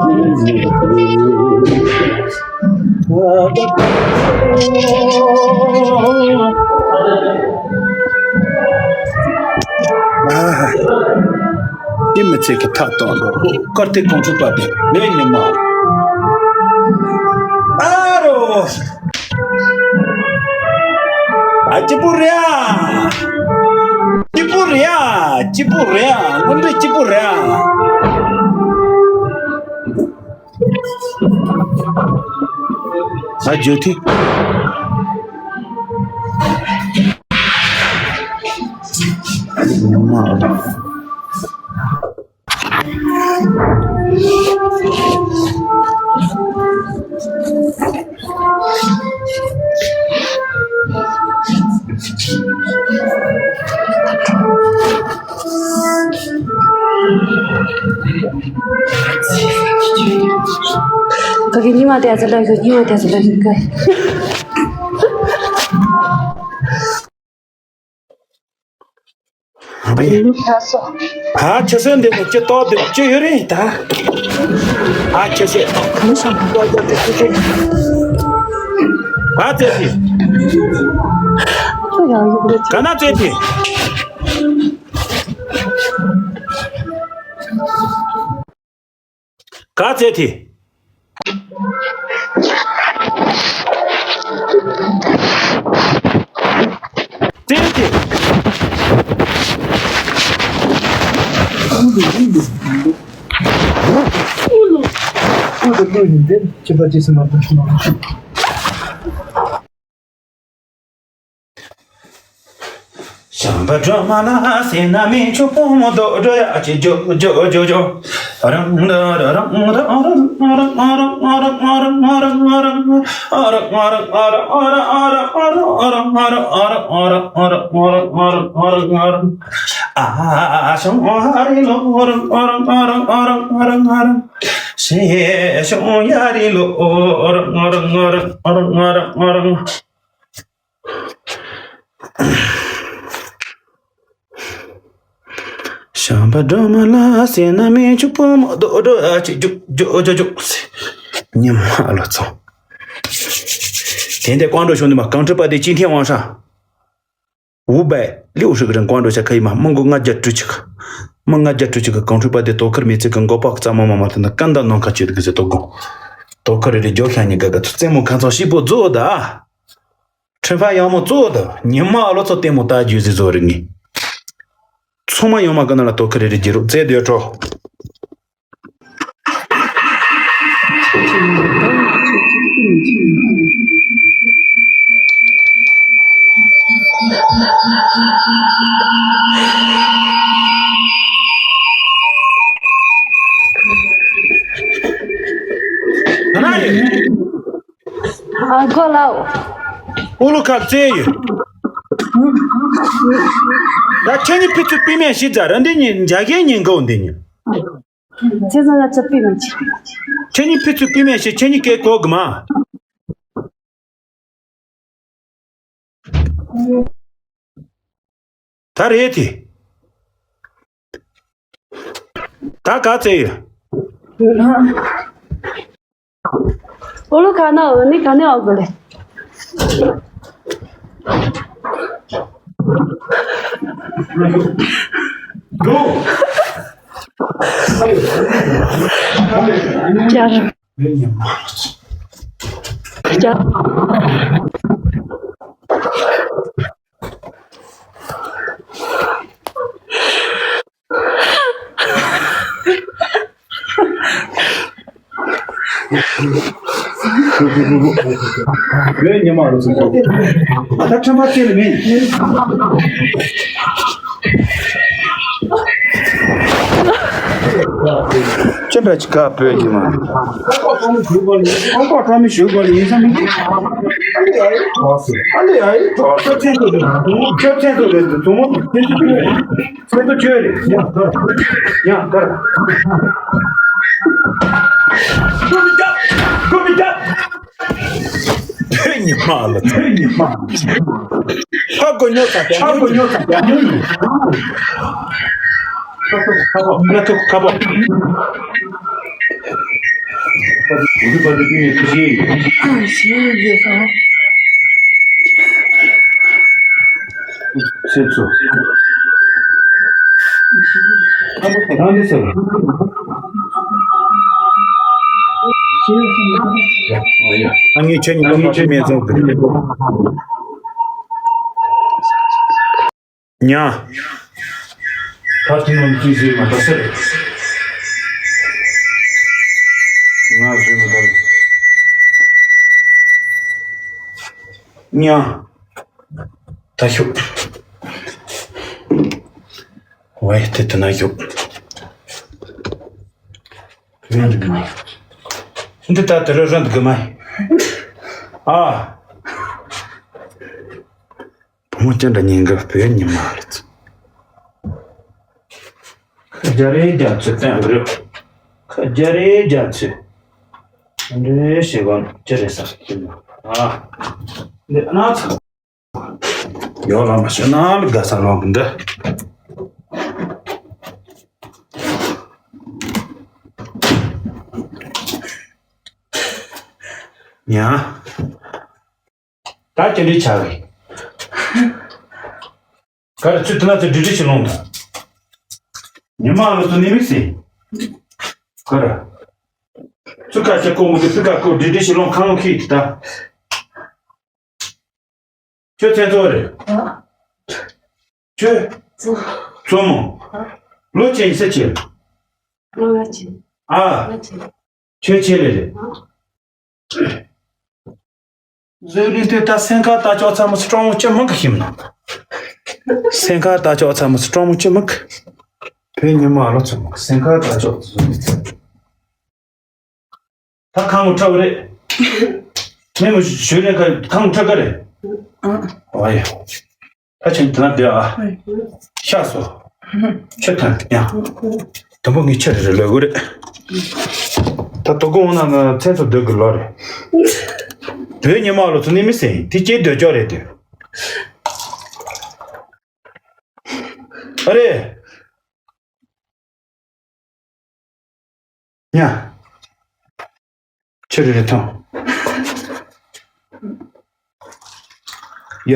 དེ་གེ་ཆེ་ཡོད། ཨ་ད་ཀ་བུ། ཨ། དེ་མི་ཚེ་གི་ཐག་གཏོང་འགྲོ། སྐར་ཐིག་གོང་ཚོད་པ་དེ་མེད་ཉི་མ། ཨ་རོ། ཨ་སྐྱིད་པོ་རེད་ཨ། སྐྱིད་པོ་རེད་ཨ། སྐྱིད་པོ་རེད་ཨ། དངོས་འབྲེལ་སྐྱིད་པོ་རེད་ཨ། ཨ་ཇོ་ཐི། ཉི་མ། ཁ་གི་ཉི་མ་དེ་ཚོ་ལ་ཉི་མ་དེ་ཚོ་ལ་ཁ། ཨ་ཁྱེད་སོན་འདི་ནི་ཅི་ཏོག་འདི་ཅི་ཡོད་རེད་ད། ཨ་ཁྱེད་སོན། ག་ཚད་དེ། ག་ན་ཚད་དེ། ག་ཚད་དེ། ཚད་དེ། ཨུ་ལུ་ཨུ་ལུ་ཨུ་ལུ་ཡིན་ཏེ་ཁྱད་པར་ཅི་སེ་མ་ཐུབ་སོང་། ཤམ་བྷ་སྒྲོལ་མ་ལ་སེར་སྣ་མིག་ཆུ་སྤུ་མོ་རྡོག་སྒྲོ་ཡ་གཅིག་ཇོ་ཇོ་ཇོ་ཇོ། རང་རང་རང་ཨ་ཤོང་ཧ་རི་ལོ། ཨོ་རང་ཨོ་རང་ཨོ་རང་ཨོ་རང་ཨོ་རང་ཨོ་རང་། ཤེ་ཤོང་ཡ་རི་ལོ། ཨོ་རང་ཨོ་རང་ཨོ་རང་ཨོ་རང་ཨོ་རང་ཨོ་རང་། ཤམ་བྷ་སྒྲོལ་མ་ལ་སེར་སྣ་མིག་ཆུ་སྤུ་མོ་རྡོག་སྒྲོ་ཡ་གཅིག་ཇོ་ཇོ་ཇོ་ཇོ། ཉི་མ་ལོ་ཚོ། དེ་འདྲ་ཀོང་ཀྲོའུ་ཤོང་དུ་མ་གང་ཁྲི་པ་དེ་ཅི་ཐེན་དབང་ཧྲ། ཝུ་བའི་ལིའུ་ཧྲི་གི་རིང་ཀོང་ཀྲོའུ་ཆ་ཁ་ཡི་མ་མི་མགོ་ལྔ་བརྒྱ་དྲུག་ཅིག་མི་ལྔ་བརྒྱ་དྲུག་ཅིག་གི་གང་ཁྲི་པ་དེ་དོ་ཁུར་མི་ཚེ་གི་མགོ་པག་རྩ་མོ་མ་མ་ཐུན་ན་ཀན་ད་ནང་ཁ་ཆུ་དུ་གི་ཟེ་དོ་དགོང་། དོ་ཁུར་རེ་རེ་ཇོ་ཤ་ཉི་ག་ག་ཚུ་རྩེ་མོ་ཁ་ཚང་ཤི་པོ་རྫོགས་ད། ཁྲི་ཕ་ཡང་མོ་གཙོ་བོ་དང་ཉི་མ་ཨ་ལོ་ཚོ་ལྟད་མོ་ལྟ་རྒྱུ་ཟིག་བཟོ་རིག་ངེས། ཚང་མ་ཡོང་མ་ཀི་ན་ལ་དོ་ཁུར་རེ་རེ་རྒྱུ་རོགས་རྩེ་སྡོད་འཕྲོ། ཨ་གོ་ལའོ། ཨུ་ལུ་ཁ་རྩེ་ཡོད། ད་ཁྱེད་གཉིས་ཕི་ཚུ་པི་མེ་ཤི་ཛ་ར་འདི་གཉིས་འཇའ་གའི་ཉིན་གོ་འདི་གཉིས། ཚེ་ཚང་ལ་ཚ་པི་མེ་ཆི། ཁྱེད་གཉིས་ཕི་ཚུ་པི་མེ་ཤི་ཁྱེད་གཉིས་སྐད་གོ་གི་མ། ད་རེད་དེ། ད་ག་ཚད་ཡོད། ཨོ་ལོ་ག་ན་འོ་ནི་ག་ནས་འོ་དགོས་ལེ། ཅར། ཅར། བོད་ཉི་མ་ལོ་ཚོ། ད་ཁྲམ་པ་ཁྱེད་ལ་མིན། ཅི་འདྲ་ཅིག་ག་བོད་ཉི་མ། ཨོ་ཀོ་ཀྲོ་མི་ཞུ་གོ་ལ་ཡིན་ས་མིན། ཨ་ལེ་ཨ་ལེ། ཁྱོད་ཚན་ཚོ་རེད། ཁྱོད་ཚན་ཚོ་རེད། ཚོ་མོ་ཚན་ཚོ་ཁྱོད་རེད། ཚན་ཚོ་ཁྱོད་རེད། ཡ་གར། ཡ་གར། བོད་ཉི་མ་ལ། བོད་ཉི་མ། ཧ་གོ་ཉོ་ཚ། ཧ་གོ་ཉོ་ཚ། ཡ་ཉོ་ཉོ། ང་ཐུག་ཁ་པོ། ཨ་ངའི་ཆོས་ཉིད་པ་མ་མེད་ཚོགས་ཀྱི། ཉ། ད་དེ་ནང་དུས་ཟིག་མ་ད་སེ་རེད། ང་ཟེར་མི་ད་ཉ། ད་ཤུགས། ཝེ་དེ་དེ་ན་ཤུགས། འདི་ད་དེ་རུ་རན་གི་མ། ཨ། བུ་མོ་ཅན་འདྲ་ཉིན་གི་བོད་ཉི་མ་རེད། རྒྱ་རེད་རྒྱ་ཚོད་བསྟན་རེད། རྒྱ་རེད་རྒྱ་ཚོད། འདྲེ་ཞེ་གོ་ཅི་རེད་ས། ཨ། འདི་ན་ཚ། ཡོ་ལ་མ་ཤོད་ན་ལ་དགའ་ས་ལོང་གི་འདི། ཡ། ད་ཅི་འདྲའི་ཆགས་རེད། ག་རེ་ཚུལ་དེ་ན་ཚོད་འདྲི་འདྲི་ཞིག་ལོང་དང་། ཉི་མ་ལོ་ཚོ་ནི་མིག་སི། ག་རེ། ཚུལ་ཁ་ཆེ་ཀོ་མོ་དེ་ཚུལ་ཁ་ཀོ་འདྲི་འདྲི་ཞིག་ལོང་ཁང་ཁི་དེ་ད། ཁྱོད་ཚན་ཚོ་རེད། ཁྱོད། ཚོ་མོ། ལོ་ཆེན་ཡིན་ས་ཆེ། ལོ་ཆེན། ཨ། ལོ་ཆེན། ཁྱོད་ཆེ་ལེ་རེད། བཟོས་ལིན་ཏེ་ད་སེང་ཁ་ལྟ་ཅོག་ཚ་མོ་སི་སྤྲང་མོ་ཅི་མང་གི་ཤིམ་ན། སེང་ཁ་ལྟ་ཅོག་ཚ་མོ་སི་སྤྲང་མོ་ཅི་མང་གི། བོད་ཉི་མ་ལོ་ཚོ་མང་གི་སེང་ཁ་ལྟ་ཅོག་ཚ་མོ་སི། ད་ཁང་ཁྲ་བ་རེད། མེ་མོ་ཞུ་རེ་ཁ་ཁང་ཁྲ་ག་རེད། ཨ་ཡ། ད་ཆེན་དེ་ན་བསྡད་ཨ། ཤ་སོ། ཆུ་ཐང་ཡ། དུམ་བུ་ངའི་ཆུ་རེ་རེ་ལོས་དགོས་རེད། ད་དོ་དགོང་ན་ང་ཚན་ཚོ་སྡོད་དགོས་ལོ་རེད། བོད་ཉི་མ་ལོ་ཚོ་ནི་མི་སེང་དེ་སྐྱེས་སྡོད་ཅོག་རེད་དེ། ཨ་རེ། ཉ། ཆུ་རེ་རེ་ཐོང་། ཡ།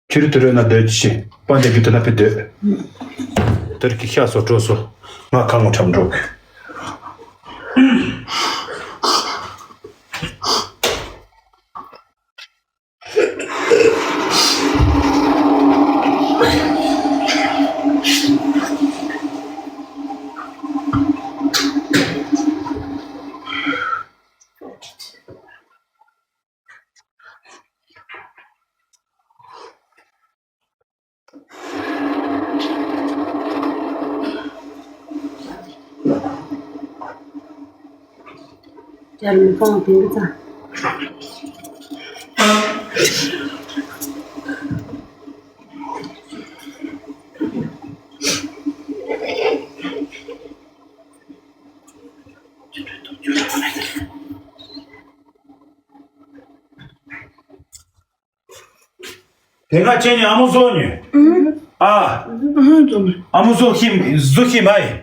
ཁྱོད་རི་དུ་རོལ་ན་སྡོད་ཅི་ཤེས་པ་འདི་རྒྱུ་དུ་ན་ཕི་སྡོད། དེར་གི་ཤ་སོ་དྲོ་སོ། ང་ཁ་ངོ་ཁྲམ་འགྲོ་གི། ཡར་མི་སྤང་དེ་འདི་ཚ། དེ་སྔ་ཁྱེད་ཉིད་ཨ་མོ་བཟོ་ཉོས། ཨ། ཨ་མོ་བཟོ་མི་ཤེས་མ་ཡིན།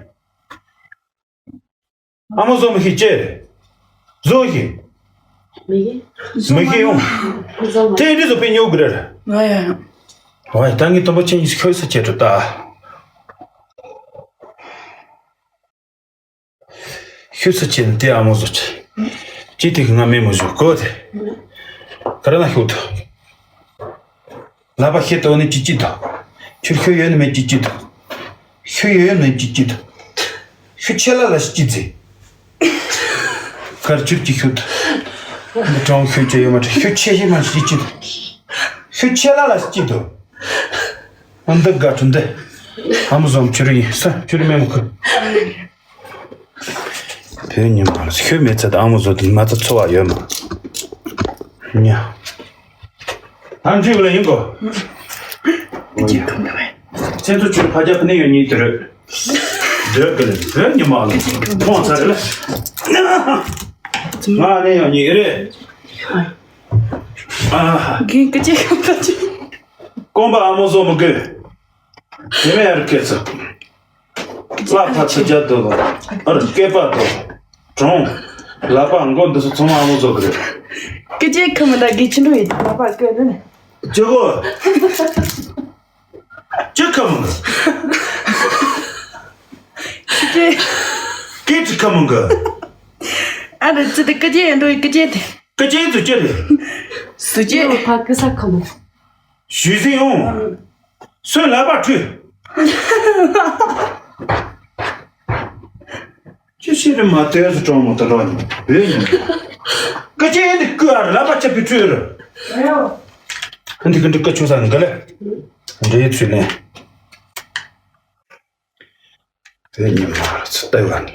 ཨ་མོ་བཟོ་མི་ཤེས་ཅེ། བཟོ་ཤེས། མི་ཤེས་ཡོང་། དེ་འདྲི་བཟོ་པའི་ཉོ་དགོས་རེད། ང་ཡ། ཝའི་ད་ངའི་དུམ་བུ་ཁྱེད་ཉིད་ཤོད་ས་ཁྱེད་འགྲོ་ད། ཤུ་ཚ་ཆེན་དེ་ཨ་མོ་བཟོ་ཆེ། ཅི་ཐིག་ང་མེ་མོ་བཟོ་གོ་དེ། ག་ར་ན་ཤུ་ཐོ། ལ་པ་ཤེ་ཏོ་ནི་ཅི་ཅི་ཐོ། ཁྱོད་ཤུ་ཡོད་ནི་མེ་ཅི་ཅི་ཐོ། ཤུ་ཡོད་ནི་ཅི་ཅི་ཐོ། ཤུ་ཆེ་ལ་ལ་ཤི་ཅི་ཛི། གར་ཅུབ་ཅི་ཤུ་ཐོ། འདི་གྲོང་ཤུགས་ཆེ་ཡོད་མ་རེད། ཤུགས་ཆེ་ཤེས་མ་ཤེས་ཅི་འདུག་ཤུགས་ཆེ་ལ་ལ་ཅི་འདུག་ཨ་འདི་དགའ་ཐུབ་འདི། ཨ་མོ་བཟོ་མ་ཁྱོད་རང་ཡིན་ས་ཁྱོད་རང་མེད་མོ་ཁུ། བོད་ཉི་མ་ལ་ཤུགས་མེད་ཚད་ཨ་མོ་བཟོ་དུ་མ་ཚད་འཚོ་བ་ཡོད་མ། ཉ། ཨ་འཇུག་ལ་ཡིན་གོ། ཁྱེད་ཚོ་ཁྱོད་ཕ་རྒྱ་ཕ་ནས་ཡོད་ཉིན་དེ་རེད། སྡོད་གི་ལ་བོད་ཉི་མ་ལ་མཐོང་ཚར་རེད་ལ། ང་ནས་ཡོང་ཉིན་རེད། ཨ། གིན་ཀི་ཅེ་ཁམ་ཀ་ཅེ། ཀོང་པ་ཨ་མོ་བཟོ་མི་དགོས། དེ་མེད་ཡར་ཁེ་ཚ། ལ་ཕ་ཚ་རྒྱ་དོ། ཨར་སྐེད་པ་དོ། གྲོང་། ལ་པ་མགོ་འདི་ཚོ་ཚང་མ་ཨ་མོ་བཟོ་གི་རེད། ཀི་ཅེ་ཁམ་ད་གི་ཆི་འགྲོ་ཡི་ལ་པ་ཀི་ནི། ཇོ་གོ། ཅི་ཁ་མང་གི། ཀི་ཅེ། ཀི་ཅི་ཁ་མང་གི། ཨ་རེ་ཙི་དེ་ཀི་ཅེ་འགྲོ་ཡི་ཀི་ཅེ་དེ། ཀི་ཅེ་ཚོ་ཅི་རེད། སུ་ཅེ། ཕ་ཀི་ས་ཁམ། ཞུས་ཟིན་ཡོང་། སོན་ལ་པ་ཁྲུས། ཅི་ཞིག་རེད་མ་ལྟོས་སུ་གྲོང་མོ་ད་རོགས་ནི་བོད་ཡིན། ཀི་ཅེ་འདི་ཀུ་ཨར་ལ་པ་ཆ་པི་ཁྲུས་རུ། འདི་ཀི་འདི་ཀི་ཆུ་ས་འགི་ལེ། འདྲེའི་ཚུལ་ལེན། བོད་ཉི་མ་རུ་ཚུ་ལྟ་བ་ནི།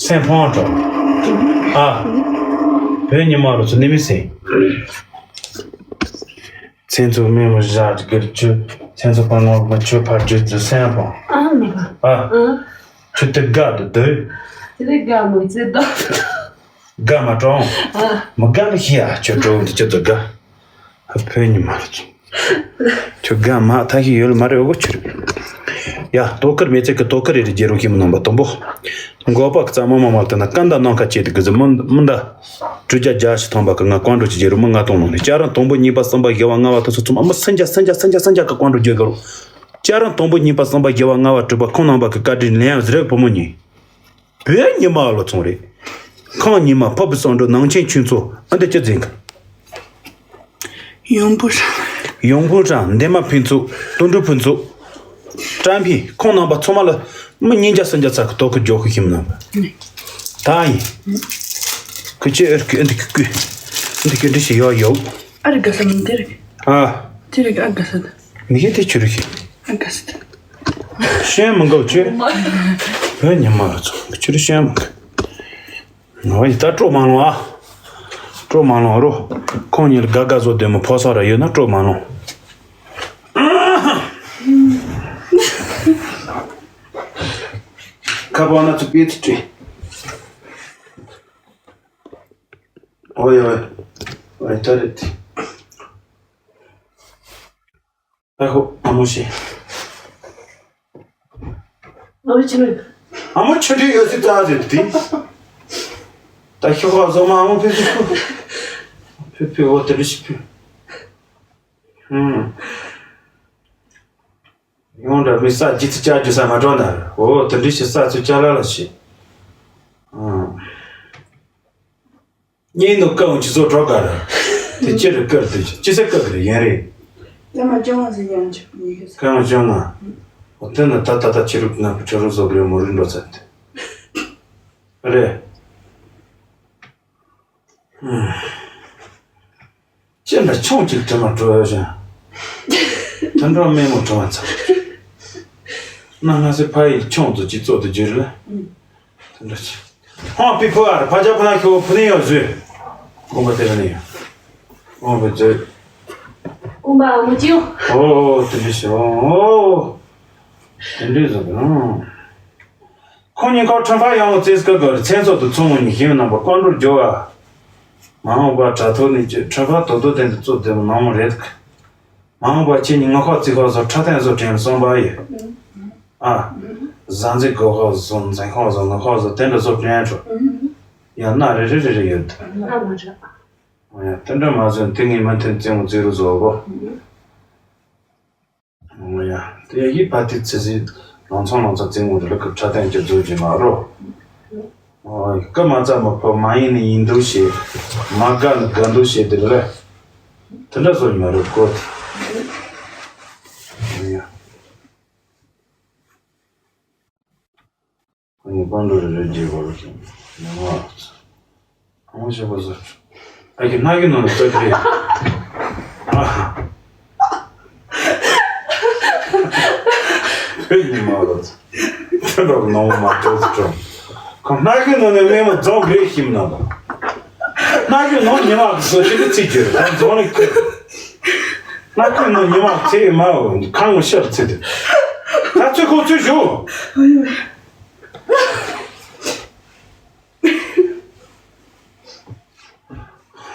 སེམས་ཕངས་འགྲོ། ཨ། བོད་ཉི་མ་རུ་ཚུ་ནི་མི་སེ། མཚན་ཚོ་མེ་མོ་ཞག་གི་ཆུ། མཚན་ཚོ་པ་ནོར་མ་ཆུ་ཕར་རྒྱུ་ཚུ་སེམས་ཕངས། ཨ་མ་པ། ཨ། ཨ། ཆུ་དེ་དགའ་དུ་དུ། དེ་དེ་དགའ་མོ་ཚེ་དོ། དགའ་མ་གྲོང་། ཨ། མི་དགའ་ལ་ཤི་ཡ་ཆུ་གྲོང་དུ་ཆུ་དུ་དགའ། བོད་ཉི་མ་རུ་ཚུ། ཁྱོད་དགའ་མ་ཐ་ཤི་ཡོད་ལ་མ་རེད་འོ་ཆུ་རེད། ཡ་ལྟོ་ཁུར་མེད་ཚད་ཀྱི་ལྟོ་ཁུར་རེ་རེ་རྒྱལ་རོགས་ཤིག་མི་ནང་པ་དང་པོ། མགོ་པ་གི་རྩ་མ་མ་མ་དེ་ན་ཀ་འདའ་ནང་ཁ་བྱེད་དེ་གི་ཟི་མི་མི་འདའ། དྲུག་བརྒྱ་བརྒྱ་ཞིག་ཐོན་པ་གི་ང་ཀོང་འགྲོ་ཅི་རྒྱལ་རོགས་མི་ང་གཏོང་ནང་ནས་ཅ་རང་དང་པོ་གཉིས་པ་གསུམ་པ་བཞི་བ་ལྔ་བ་དེ་ཚོ་ཚོ་མ་མི་སུན་རྒྱ་སུན་རྒྱ་སུན་རྒྱ་སུན་རྒྱ་གི་ཀོང་འགྲོ་རྒྱུ་གི་རོགས། ཅ་རང་དང་པོ་གཉིས་པ་གསུམ་པ་བཞི་བ་ལྔ་བ་དྲུག་པ་ཁོང་ནང་པ་གི་བཀའ་དྲིན་ལན་ཟེར་བུ་མོ་གཉིས། བོད་ཉི་མ་ལོ་ཚོང་རེད། ཁང་ཉི་མ་ཕ་བུ་སང་འགྲོ་ནང་ཆེན་ཆུན་ཚོ་ཨ་འདི་ཅི་འཛིན་གི། ཡོང་བུ་རང་། ཡོང་བུ་རང་འདན་མ་ཕུན་ཚོགས་དོན་གྲུབ་ཕུན་ཚོགས། བཀྲ་ཕི་ཁོང་རྣམ་པ་ཚང་མ་ལ་མི་ཉིས་བརྒྱ་སུམ་བརྒྱ་ཚ་གི་ལྟོ་གི་རྒྱོ་ཁུ་ཤིམ་ནམ་པ། ད་ཡིན། ཁུ་ཆེ་ཨེར་ཁུ་ཨ་འདི་ཁུ་ཁུ། འདི་ཁུ་འདི་ཞི་ཡོ་ཡོ། ཨ་རི་ག་ས་མི་འདི་རི། ཨ། དེ་རི་ག་ཨ་ག་ས་ད། མི་ཤེས་དེ་ཆུ་རུ་ཤི། ཨ་ག་ས་ད། ཤན་མི་འགའ་ཆུ། བོད་ཉི་མ་ལ་ཚོ་ཆུ་རུ་ཤན་མི་འགའ། ང་ཡི་ད་སྤྲོ་མ་ལོང་ཨ། སྤྲོ་མ་ལོང་རོ། ཁོང་གཉིས་ལ་དགའ་དགའ་བཟོ་དེ་མོ་ཕོ་སོགས་ར་ཡོད་ན་སྤྲོ་མ་ལོང་། ཁ་པར་ན་ཚུ་པི་ཚུ་བྲིས། ཨོ་ཡ་ཨོ་ཡ་ད་རེད། ཨ་ཧོ། ཨ་མོ་ཤེས། ཨ་མོ་ཆི་ནི། ཨ་མོ་ཆི་འདྲི་ཡོད་སྲིད་ཙང་ཟེར་དེ། ད་ཤོག་ཁ་བཟོ་མ་ཨ་མོ་ཕེབས་ཤོག་ཕེབས་ཕེབས་འོ་དེ་འདྲི་ཞིག་ཕེབས། ཧུམ། ཡོང་འདྲ་མི་ས་ཇི་ཚི་ཅག་རྒྱུ་ས་མ་གྲོང་ན་འོ་དེ་འདྲི་ཞིག་ས་ཚུ་ཅག་ལ་ལ་ཞིག་ཨང་། གཉེན་དུ་བཀའ་འོང་ཅི་ཚོ་གྲོགས་ག་ར། དེ་ཅི་རུ་བཀར་དུ་ཅི་ཟེར་བཀར་གི་རེད་ཡན་རེད། ཀ་མ་ཅང་ཟེར་ཡང་ཆུ་ཡི་གེ་ཀ་མ་ཅང་ང་། འོ་དེ་ན་ད་ད་ད་ཕྱི་རུ་ང་བུ་ཁྲ་རུ་བཟོ་གི་རེད་མོ་རུ་འགྲོ་ཚར་དེ། རེད། ཅི་འདྲ་ཆུང་ཅིག་དྲི་མ་བྲོ་ཡོད་ཅང་། དུད་འགྲོ་མེད་མོ་དྲི་མ་ཚ། ན་ང་སེ་ཕ་ཡི་ཆུང་དུ་ཅི་ཚོ་དུ་འགྱུར་ལ། དུད་འགྲོ་ཅི། ཧོང་པི་ཕུ་ཨར་ཕ་ཇ་ཕ་ན་ཁྱོ་ཕུ་ནི་ཡོད་ཟོས། ཁོང་པ་དེ་ར་ནི་ཡོད། ཁོང་པ་ཟོས། ཁོང་པ་ཨ་མོ་ཅིའོ། ཨོ་ཨོ་དེ་འདྲ་ཞིག་ཨོ། དེ་འདྲ་ཟོ་གི་ཨང་། ཁོང་ཉིན་ཁོ་ཁྲོན་ཕ་ཡང་བཙན་སྐབས་ཀྱི་མཚན་ཚོགས་དུ་ཚོང་ངོ་ཉི་ཤིང་རྣམ་པ་བཀའ་འགྲོར་འགྱུར་བ། མ་འོངས་པ་དྲ་ཐོག་ནས་ཀྱི་ཁྲོན་ཕ་དོ་དོ་དན་དུ་གཙོ་བདེ་མོ་ནང་མོ་རེད། མ་འོངས་པ་ཁྱེད་ཉིད་ངག་ཁོག་རྩིས་ཁོག་སོགས་འཁྲབ་སྟོན་བཟོ་དྲན་གསུངས་པ་ཡི། ཨ། བཟའ་འཛིན་སྒོ་ཁོག་བཟོ་འཛིན་ཁོག་བཟོ་ངག་ཁོག་བཟོ་དེ་འདྲ་བཟོ་དྲན་འགྲོ། ཡང་ན་རེ་རེ་རེ་རེ་ཡོད། ཨ་མ་རེད། ཡང་དེ་འདྲ་མ་བཟོས་དེ་ངས་མ་འཐེན་བཙན་མོ་རྩིས་རུ་བཟོ་གོ། ཨོ་ཡ། དེ་ཡི་ཕ་ཏི་ཚེ་ཟིན་ལང་ཚང་ལང་ཚང་རྩེ་མོ་རི་ལ་ཁབ་ཁྲ་ཐན་གྱི་རྫོ་གྱི་མ་རོ། ཨོ་ཡ། སྐུ་མ་རྩ་མ་ཕོ་མ་ཡིན་ནི་ཡིན་འདུག་ཞེས། མ་དགའ་ནི་དགའ་འདུག་ཞེས་དེ་རེད། དེ་འདྲ་བཟོ་ནི་མ་རེད་གོ། ཨོ་ཡ། ཨ་ནི་པང་འགྲོ་རེ་རེ་རྒྱས་པར་ཉི་མ། ཨང་ཞེས་པ་ཟེར། ཨ་ཀྱི་སྣ་གི་ནང་ནས་བཙག་གི་རེད། ཨ། ཕེབས་ཉི་མ་ལ། ཁྱོད་རང་ནང་མ་ཅོག་ཅོག་ཁོ་སྣ་གི་ནང་ནས་སྨན་མ་རྫོགས་རེད་ཤིམ་ན་དང་། སྣ་གི་ནང་ཉི་མ་གི་བཟོ་ཆེ་གི་ཚིག་གྱུར་ད་རྫོགས་ནི་ཁྱོད། སྣ་གི་ནང་ཉི་མ་ཚེ་མ་འོ་ཁང་ངོ་ཤར་ཚེ་དེ། ད་ཚོད་ཁོ་ཚོད་ཞུ།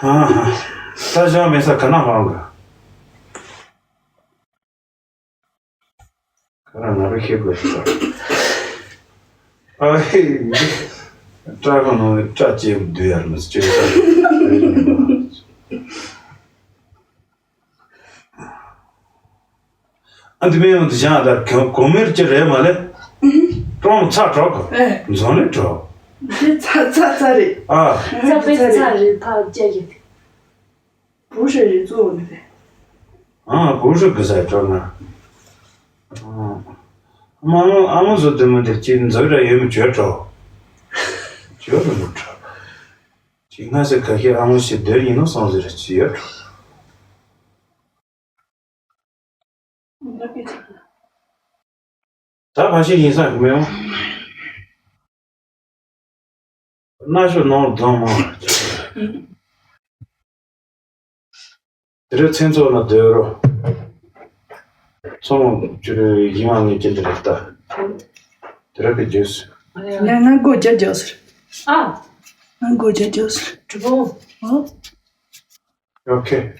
ཧ་ཧ། ད་ཞག་མེད་ས་ག་ན་མང་གི། ག་ར་ང་རོ་ཤེས་དགོས་ཤག་ཨ་ཧེ། སྐྲ་གང་ནང་ནས་སྐྲ་བཅད་བསྡུ་ཡར་མི་བཅད་ས་རེད། ཨ་འདི་མེད་འོང་དུ་བཞག་ད་གོང་མེར་ཅི་རེད་མ་ལེ། ཀྲོང་ཚ་གྲོག་གི། ཨེ། འཛོམས་ནས་གྲོག་དེ་ཚ་ཚ་ཚ་རེད། ཨ། ཚ་པའི་ཚ་རེད་ཕ་བཅད་ཀྱི། བུ་ཧྲི་རེད་གཙོ་བོ་ནི་རེད། ཨ་བུ་ཧྲི་གི་ཟ་གྲོག་ན། ཨ་མ་ཨ་མ་བཟོ་དེ་མོ་དེ་ཅི་འཛོལ་ར་ཡོད་མི་བྱོས་གྲོག་བྱོས་ར་མི་གྲོག་ཅི་སྔ་ས་ཁ་ཤས་ཨ་མ་ཞིག་སྡོད་ཡིན་ནོ་སོང་ཟེར་ཅི་ཡོད་གྲོག་ད་ཕ་ཤི་ཡིན་ས་གི་མེད་འོང་། སྣ་ཤོ་ནོར་རྫོང་མ། དེ་རིང་མཚན་ཚོགས་ལ་སྡོད་རོགས། ཚོང་བཅུ་རེ་ཡིན་བ་ངེས་ཀྱི་འདི་རེད་ད། དེ་རིང་གི་རྗེས་སུ། ང་ང་སྒོ་རྒྱབ་རྒྱབ་ཟེར། ཨ། ང་སྒོ་རྒྱབ་རྒྱབ་ཟེར། གྲུ་བོ། ཨོ། Okay.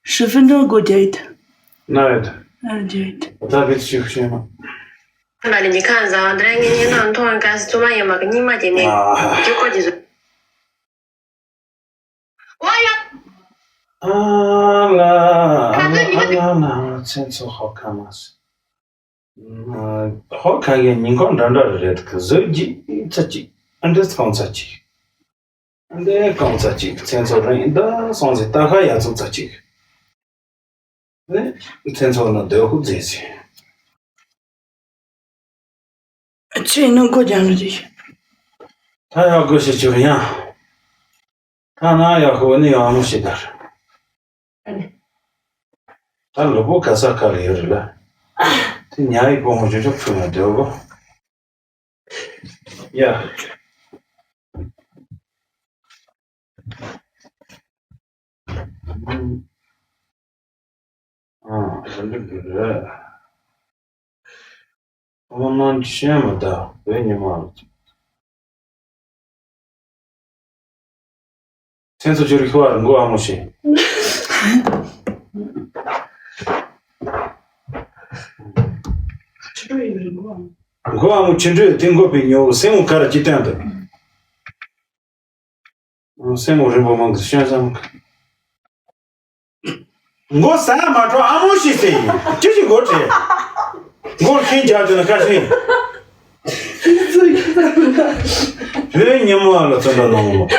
十分钟过去的。那也得。嗯，对。我大概去去嘛。那你看，早上你你那通完干是做嘛也嘛个你嘛的呢？啊。就过去是。我呀。啊啦，啊啦，啊啦，真是好看嘛是。嗯，好看个，你看长这人，可是一，一，这几，俺这是刚才去。 འདི་རྐང་ཚ་གཅིག་མཚན་ཚོགས་རིང་འདི་སོང་ཟིག་ད་ཁ་ཡ་ཚོགས་ཚ་གཅིག་ནི་མཚན་ཚོགས་ན་སྡོད་ཧུ་མཛེས་ཟིག་ཆེས་ནང་ཁོ་རྒྱང་རུ་ཅིག་ད་ཡག་དགོས་ཞེས་བྱུར་ཡང་། ད་ན་ཡག་ཧུ་ནི་ཡག་མོ་ཞིག་དར། ད་ལུ་པོ་ག་ས་ག་ལ་ཡོད་རེད་ལ། དེ་ཉ་ཡི་པོ་མོ་ཅོ་ཅོ་ཕུ་ན་སྡོད་གོ་ཡ། ཨ། ཨ་འདི་འདི་རེད། ཨོ་ནང་ཆེན་མ་ད་བོད་ཉི་མ། མཚན་ཚོགས་ཅོ་རིག་པ་མགོ་ཨ་མོ་ཞིག་ཆུ་ཁྲོད་ཡིན་རེད་མགོ་ཨ་མོ། མགོ་ཨ་མོ་ཆུ་ཁྲོད་དེ་མགོ་པའི་ཉོ་སེན་མོ་ཁ་ར་ཅི་སྟོན་དུ། སེན་མོ་རིན་པོ་མང་གི་ཤོན་བཟང་། མགོ་ཟ་མ་འགྲོ་ཨ་མོ་ཞིག་ཟེར་ཡིན་ཅི་ཞིག་མགོ་བྲེ། མགོ་ལ་ཤིང་རྒྱག་རྒྱུ་ན་ཁ་ཤིང་། བོད་ཉིན་མོ་ལ་བཙོན་དྲ་ནང་མོ།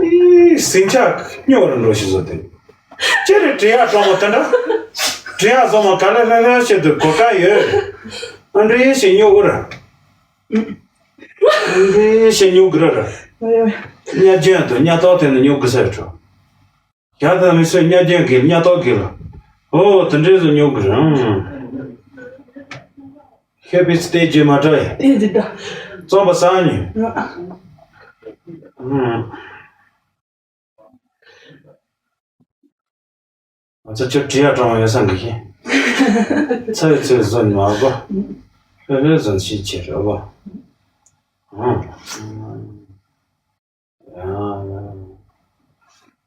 ཨི་ཟིང་ཆ་སྨྱོ་རུ་འགྲོ་ཞིག་བཟོ་དེ། ཅི་རེད་བྲེ་ཡ་གྲོགས་མོ་དེ་འདྲ། བྲེ་ཡ་བཟོ་མ་ག་ལེ་ལེ་ལེ་བྱེད་དུ་གོ་ཀ་ཡོད། ཨ་འདྲེ་ཞིག་སྨྱོ་གུ་ར། འདི་ཤེས་ཉུག་གི་ར་ར། གཉའ་རྒྱན་དུ་གཉའ་ཏོག་དེ་ནི་ཉུག་གི་ཟེར་འགྲོ། ཡ་ད་མི་སོས་གཉའ་རྒྱན་གི་གཉའ་ཏོག་གི་ལ། ཨོ་དེ་འདྲས་སུ་ཉུག་གི་ར། ཧེ་པི་སི་ཏེ་ཇི་མ་དྲ་ཡ། ཨེ་འདི་ད། རྩོམ་པ་སང་ཉིན། ང་ཚོ་ཁྱོད་བྲིས་ཡ་དྲང་བ་ཡོད་ས་འགྲིག་གི་ཚ་ཡི་ཚོད་བཟོ་ནི་མ་གོ་ལྷོད་ལྷོད་བཟོ་ནི་ཤེས་ཆེ་རེད་བ།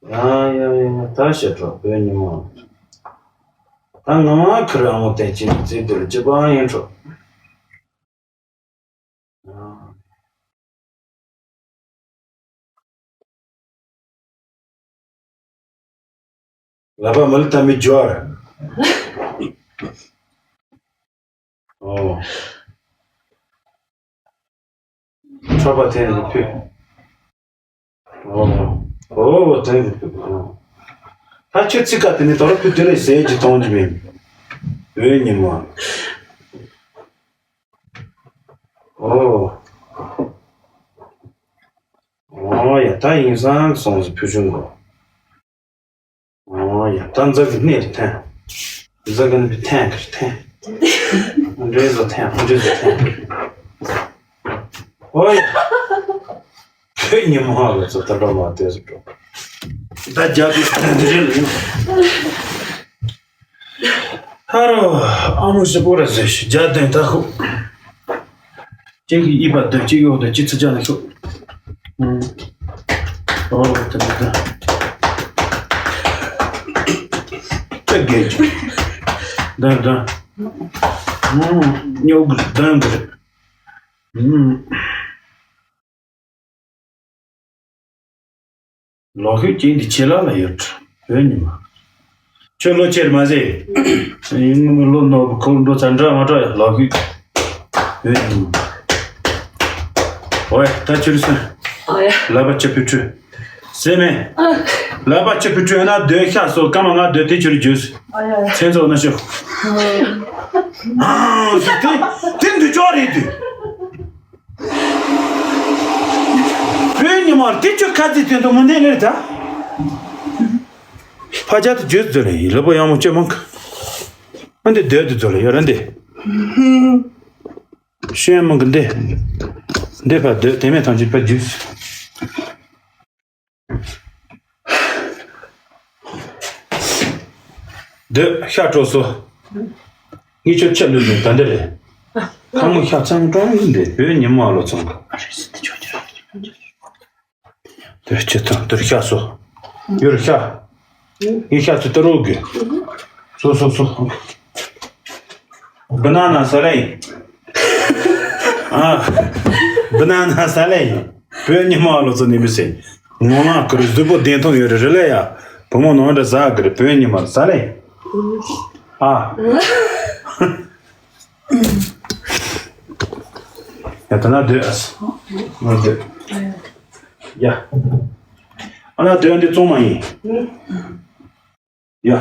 ཡ་ཡ་ཡ་ཡ་ད་ཞེ་དྲག་བོད་ཉི་མ། ད་ང་མ་ཁིར་ཨ་མོ་བསྟན་ཅིང་རྩེ་དུར་གྱི་པང་ཡིན་འགྲོ། ལ་པ་མི་ལ་ད་མི་འབྱོར། ཨོ། ཁྲོ་པ་དེ་ནི་ཕུད། ཨོ། ཨོ་དེ་ནི་ཕུད། ད་ཁྱོད་ཚིག་ཀ་དེ་ནི་དོ་ར་ཕུད་དེ་ལས་ཟས་ཀྱི་གཏོང་གི་མིན། བོད་ཉི་མ། ཨོ། ཨོ་ཡ། ད་ཡིན་སང་སོང་ཟིག་ཕུལ་བྱུང་གོ། ཨོ་ཡ། ད་འཛག་གི་གནས་ལ་འཐེན། འཛག་གི་ནི་འཐེན་གི་འཐེན། འདྲེ་བཟོ་འཐེན། འདྲེ་བཟོ་འཐེན། ཨོ་ཡ། ཁྱོད་ཉི་མ་ལ་ཚོ་ད་ལོ་མ་དེ་ཟིག་འགྲོ། ད་རྒྱ་དེ་འདི་རེད་ལ་ཡིན། ཧ་རོ། ཨ་མོ་ཞིག་པོ་ར་ཟེར་ཞིག་རྒྱ་དེ་ད་ཁུ། གཅིག་གིས་གཡས་པ་སྡོད། གཅིག་གིས་འོག་སྡོད། གཅིག་ཚུར་རྒྱག་ནས་ཤོག་ཨོ་དེ་འདྲ་དེ། ཅི་དགོས་ཀྱི། འདི་འདྲ། ཨོ་སྨྱོ་གི་རེད། འདོན་གི་རེད། ཨུམ། ལོག་ཤུགས་ཅན་དེ་ཆེ་ལ་ལ་ཡོད། བོད་ཉི་མ། ཁྱོད་ལོ་ཆེར་མ་ཟེར། ཡིན་ངོ་མི་ལོ་ནོར་བུ་ཁོ་འགྲོ་ཚར་འདྲ་མ་འདྲ་ཡ་ལོག་ཤུགས། བོད་ཉི་མ། ཨོ་ཡ་ད་ཁྱོད་སོང་། ཨ་ཡ། ལབ་པ་ཅི་ཕི་ཁྲུ། ཟེར་མེད། ཨ། ལབ་པ་ཅི་ཕི་ཁྲུ་ན་སྡོད་ཤག་སོ་སྐར་མ་ལྔ་སྡོད་དེ་ཁྱོད་རྒྱུས། ཨ་ཡ། མཚན་ཚོགས་ན་ཤོག་ཨ། ཨ་ཟེར་དེ་དེ་འདུག་ཅོག་རེད་དུས། བོད་ཉི་མ་དེ་ཁྱོད་ཁ་རྩིས་དེ་འདུག་མི་འདི་ལེར་ད། ཕ་ཅག་ཏུ་བརྗོད་ཚོད་ལ་ཡིན་ལུས་པོ་ཡང་མོ་ཅོ་མང་གི། ཨ་འདི་སྡོད་དུ་ཚོད་ལ་ཡོད་ར་འདི། ཤེས་མང་གི་འདི། འདི་ཕ་སྡོད་དེ་མེད་ཐང་ཅིག་ཕ་རྒྱུས། སྡོད་ཤག་སྤྲོ་སོ། ངས་ཁྱོད་ཆབ་ལུས་ལུས་ད་འདི་རེད། ཁ་མོ་ཤག་ཚང་ཀྲོང་འདི་བོད་ཉི་མ་ལོ་ཚང་གི། དེར་ཁྱེད་ཐང་དེར་ཤ་སོ། ཡོར་ཤ། ཡིན་ཤ་ཚུ་ཏི་རོ་གི། སོ་སོ་སོ། བི་ན་ན་ས་ལེ། ཨ། བི་ན་ན་ས་ལེ་ཡིན། བོད་ཉི་མ་ལོ་ཚོ་ནི་མི་སེ། ངོ་ལ་ཁུར་གཟུགས་པོ་བདེན་མཐོང་ཡོད་རེད་རེད་ལེ་ཡ། བུ་མོ་ནང་འདྲ་ཟ་གི་རེད་བོད་ཉི་མ་ས་ལེ། ཨ། ཡ་ད་ན་སྡོད་ཨ་སི། ང་སྡོད། ཡ། ཨ་ན་སྡོད་འདི་གཙང་མ་ཡིན། ཡ།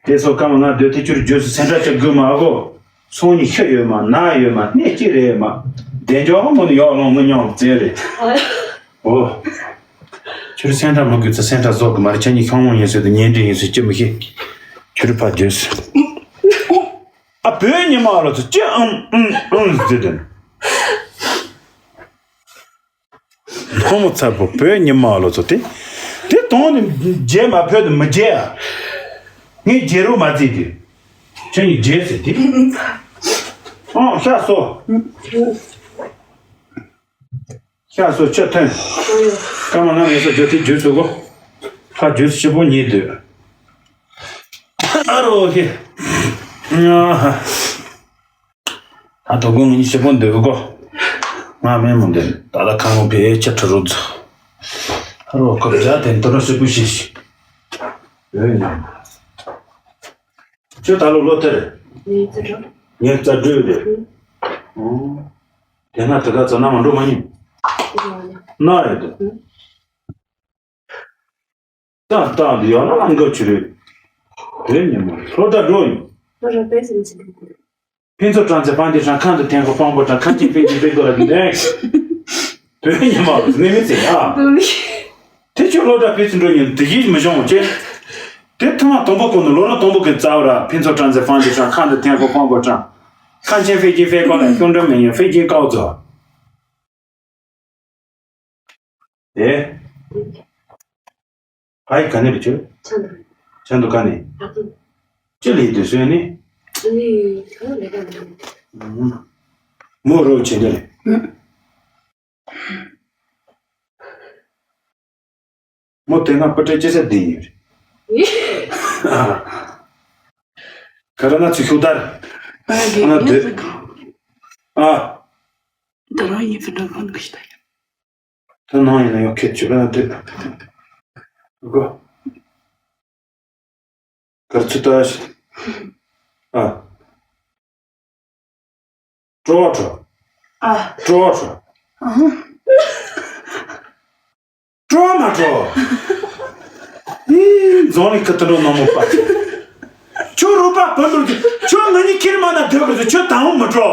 དེ་སོ་སྐར་མ་ང་སྡོད་དེ་ཁྱོད་རྒྱུས་སུ་སེམས་ཁྲལ་བྱེད་དགོས་མ་གོ། སོང་ཉིན་ཤི་ཡོད་མ་ན་ཡོད་མ་གནས་སྐྱེ་རེད་མ། བདེ་འཇོག་མོ་ནི་ཡོག་ལོང་མི་ཉོང་བཙན་རེད། ཨོ། ཁྱོད་སེམས་ཁྲལ་མ་དགོས་ཚེ་སེམས་ཁྲལ་བཟོ་གི་མ་རེད། ཁྱེད་གཉིས་ཤོང་མོ་ཡིན་ཟེར་དུ་ཉེ་འབྲེལ་ཡིན་ཟེར་ཅི་མི་ཤེས། ཁྱོད་ཕ་རྒྱུས། ཨ་བོད་ཉི་མ་ལོ་ཚོ་ཅི་ཨང་ཨང་ཨང་ཟེར་དུ། ཕོ་མོ་ཚ་པོ་བོད་ཉི་མ་ལོ་ཚོ་དེ། དེ་དོང་ནི་རྒྱལ་མ་ཕོད་དུ་མི་རྒྱལ་ཨ། ངས་རྒྱལ་རོ་མ་བརྩིས་དུས། ཁྱོད་ཉིད་རྒྱལ་ཟེར་དེ། ཨང་ཤ་སོ། ཤ་སོ་ཆུ་ཐོན། སྐར་མ་ལྔ་ངལ་གསོ་བརྗོད་དེ་བརྗོད་ཚུགས་གོ། ཁ་བརྗོད་ཞིབ་པོ་ཉིད་འདོད། ཨ་རོ་ཧེ། ཨ་ཧ། ད་དོ་དགོང་ངེད་གཉིས་ཞེ་པོ་འདོད་གོ། ང་མེད་མོ་འདོད། ད་ལྟ་ཁ་ངོ་བེ་ཆ་ཁྲི་རུ་ཛོ། ཧ་རོ་ཁོ་བྱ་དེ་འདི་རུ་ཞེ་པོ་ཞེ་ཞེ། ཡོད་ཡིན། ཁྱོད་ད་ལོ་ལོ་དེར། ངའི་རྩ་འགྲོས་རེད། ཨོ། དེ་ན་དེ་ག་ཙ་ན་མ་འགྲོ་མ་ཡིན། ན་ཡོད་དེ། ཏག་ཏག་འདི་ཡོད་ན་ཨང་ག་ཆུ་རེད། དེ་ཉིན་མོ་སློབ་གྲྭ་འགྲོ་ཡིན། སློབ་གྲྭ་དཔེ་སེམས་ཅན་གྱི་སྐོར། ཕུན་ཚོགས་སྦྲང་རྩི་སྤང་དེ་སྲང་ཁང་དུ་འཐེན་གོ་སྤང་པོ་སྲང་ཁང་ཆེན་ཕན་ཆེན་ཕན་གོ་ལ་གི་འདོན། དེ་ཉིན་མོ་ནི་མི་ཚེ་ཡ། དེ་ཆུ་སློབ་གྲྭ་ཕུན་ཚོགས་འགྲོ་ཉིན་དེ་ཡིད་མི་ཤོང་ཅེ། དེ་ཐུ་མ་དང་པོ་ཀུན་ནས་ལོ་རབས་དང་པོ་གི་རྩ་བ་ར་ཕུན་ཚོགས་སྦྲང་རྩི་སྤང་དེ་སྲང་ཁང་དུ་འཐེན་གོ་སྤང་པོ་སྲང་། ཁང་ཆེན་ཕན་ཆེན་ཕན་གོ་ལ་ཤོང་འགྲོ་མི་ཉན་ཕན་ཆེན་ཀའོ་ཛོ། ཨེ། ཕ་ཡི་ག་ནས་རེད་ཁྱོད། ཆ་འདུག་ཆ་འདུག་ག་ནས། ཨ་ཁུ། ཅི་ལས་དུས་སོན་ནི། ཨ་ནི་གང་ལས་ཀ་འདུག་ཨུམ། མོ་རོ་བྱེད་འདི་རེད། ཨུམ། མོ་དེ་སྔ་པུ་ཏྲ་ཅི་ས་འདི་ཡིན་རེད། ཨེ། ག་ར་ན་ཚུ་ཤུག་དར། ཨ་དེ་ཨ་ན་དེ། ཨ། ད་རང་ཡིན་པའི་འགྲོ་ཁོང་གི་ཞིག་ད་ཡིན། ད་ནང་ཡིན་ན་ཡང་ཁེད་ཆུ་ལ་དེ། གོ། གར་ཚུ་ཏ་ཤི། ཨ། སྤྲོ་བ་སྤྲོ། ཨ། སྤྲོ་བ་སྤྲོ། ཨ། སྤྲོ་མ་སྤྲོ། ཨི་རྫོང་ནི་ཁི་ཏི་འགྲོ་ནང་མོ་པ། ཁྱོད་རུ་པ་བུ་འགྲོ་རྒྱུ་ཁྱོད་ང་གཉིས་ཁྱེར་མ་ན་སྡོད་དགོས་ཚུལ་ཁྱོད་དང་བོ་མི་སྤྲོ།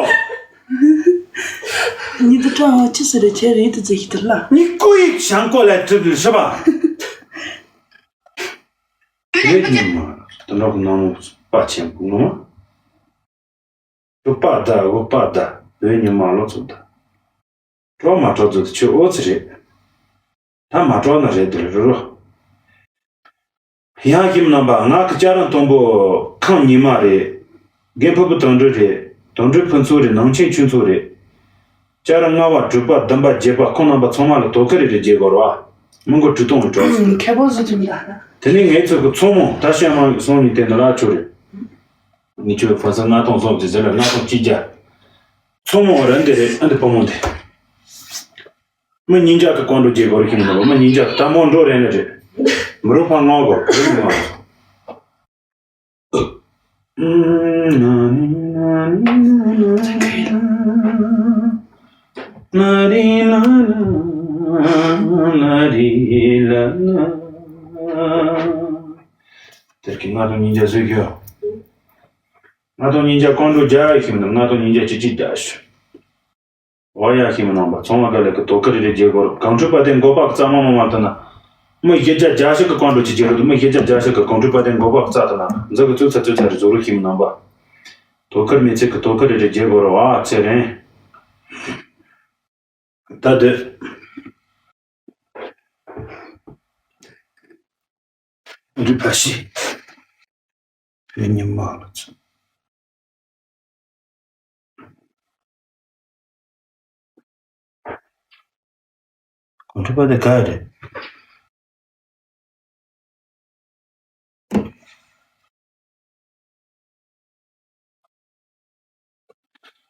你的账号其实的钱人都自己的了。你故意想过来这里是吧？别你妈，等到我弄把钱不弄了。我爸的，我爸的，别你妈了做的。这么着做的去我自己，他妈着那人的了。 ཡང་ཁྱིམ་རྣམ་པ། ང་གི་ཅ་ར་མཐོན་པོ་ཁང་ཉི་མ་རེད། རྒན་ཕུ་བོ་དོན་འགྲུལ་རེད། དོན་འགྲུལ་ཕུན་ཚོགས་རེད། ནང་ཆེན་ཆོས་མཚོ་རེད། ཅ་ར་ལྔ་པ་དྲུག་པ་བདུན་པ་བརྒྱད་པ་ཁོང་རྣམ་པ་ཚང་མ་ལ་དོ་ཁུར་རེ་རེ་བྱེད་དགོས་རེད་བ། མི་མགོ་དྲུག་སྟོང་རེ་གྲོགས་སུ། ཁེ་པོ་བཟོ་ཐུབ་མི་ད། དེ་ནས་ངེད་ཚོ་གི་ཚོང་མོ་ད་ཤ་མང་གི་སོང་ཉིན་དེ་འདི་ལ་ཆོ་རེད། ངེད་ཚོའི་ཕ་ས་ལྔ་སྟོང་སོང་ཙི་ཟེར་ལ་ལྔ་སྟོང་གཅིག་བརྒྱ། ཚོང་མོ་ར་འདི་རེད། ཨ་འདི་བུ་མོ་འདི། མི་ཉིས་བརྒྱ་གི་ཀོང་ཀྲོ་རྒྱས་སྐོར་ཁྱིམ་ནང་མི་ཉིས་བརྒྱ་དམ་པོ་འགྲོ་རན་ནི་རེད། མི་རུ་ཕ་ངོ་གོ་རུ་ངོ། དེར་གི་ང་དང་ཉིན་བརྒྱ་བཟོས་གྱོ། ང་དང་ཉིན་བརྒྱ་ཀོང་ཀྲོ་རྒྱ་ཡི་ཁྱིམ་ནང་ང་དང་ཉིན་བརྒྱ་ཅི་ཅི་རྒྱ་ཞུ། འོ་ཡ་ཤི་མི་ནང་པ་ཚོང་བ་ག་ལེ་གི་དོ་ཁུར་རེ་རེ་རྒྱལ་སྒོར་གང་འཕྲོད་པ་དེ་འགོ་པ་གཙང་མ་མ་མ་ཐུ་ན། མི་ཤེས་བྱ་རྒྱ་ཤི་གི་གང་འཕྲོད་ཅི་རྒྱལ་རོ་དུ་མི་ཤེས་བྱ་རྒྱ་ཤི་གི་གང་འཕྲོད་པ་དེ་འགོ་པ་གཙང་ཐུ་ན་འཛི་གི་ཚུ་ཚ་ཚུ་ཚ་རེ་བཟོ་རུ་ཤི་མི་ནང་པ། དོ་ཁུར་མི་ཚེ་གི་དོ་ཁུར་རེ་རེ་རྒྱལ་སྒོར་བ་ཚེ་རིང་། ད་དེ། རི་ཕ་ཤི། བོད་ཉི་མ་ལ་ཚུ། གོ་ཁྲི་པ་དེ་ག་རེད།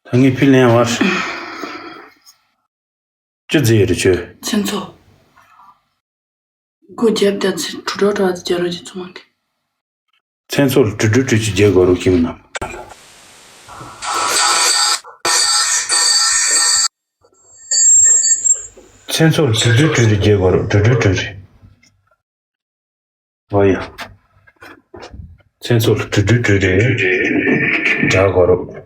ད་ངས་ཕི་ལན་བར། ཅི་ཟེར་རེད་ཁྱོད། མཚན་ཚོགས། སྒོ་རྒྱབ་དང་ཚེ་གྲུ་གྲོགས་གྲོགས་ཀྱི་རོ་ཀྱི་ཚོང་མ་གི། མཚན་ཚོགས་ལ་གྲུ་གྲུ་གྲུ་ཅི་རྒྱལ་དགོས་རོགས་ཁྱིམ་ནང་། མཚན་ཚོགས་ལ་གྲུ་གྲུ་གྲུ་རེ་རྒྱལ་དགོས་རོགས་གྲུ་གྲུ་གྲུ་རེ། ཨོ་ཡ། མཚན་ཚོགས་ལ་གྲུ་གྲུ་གྲུ་རེ། རྒྱག་དགོས་རོགས།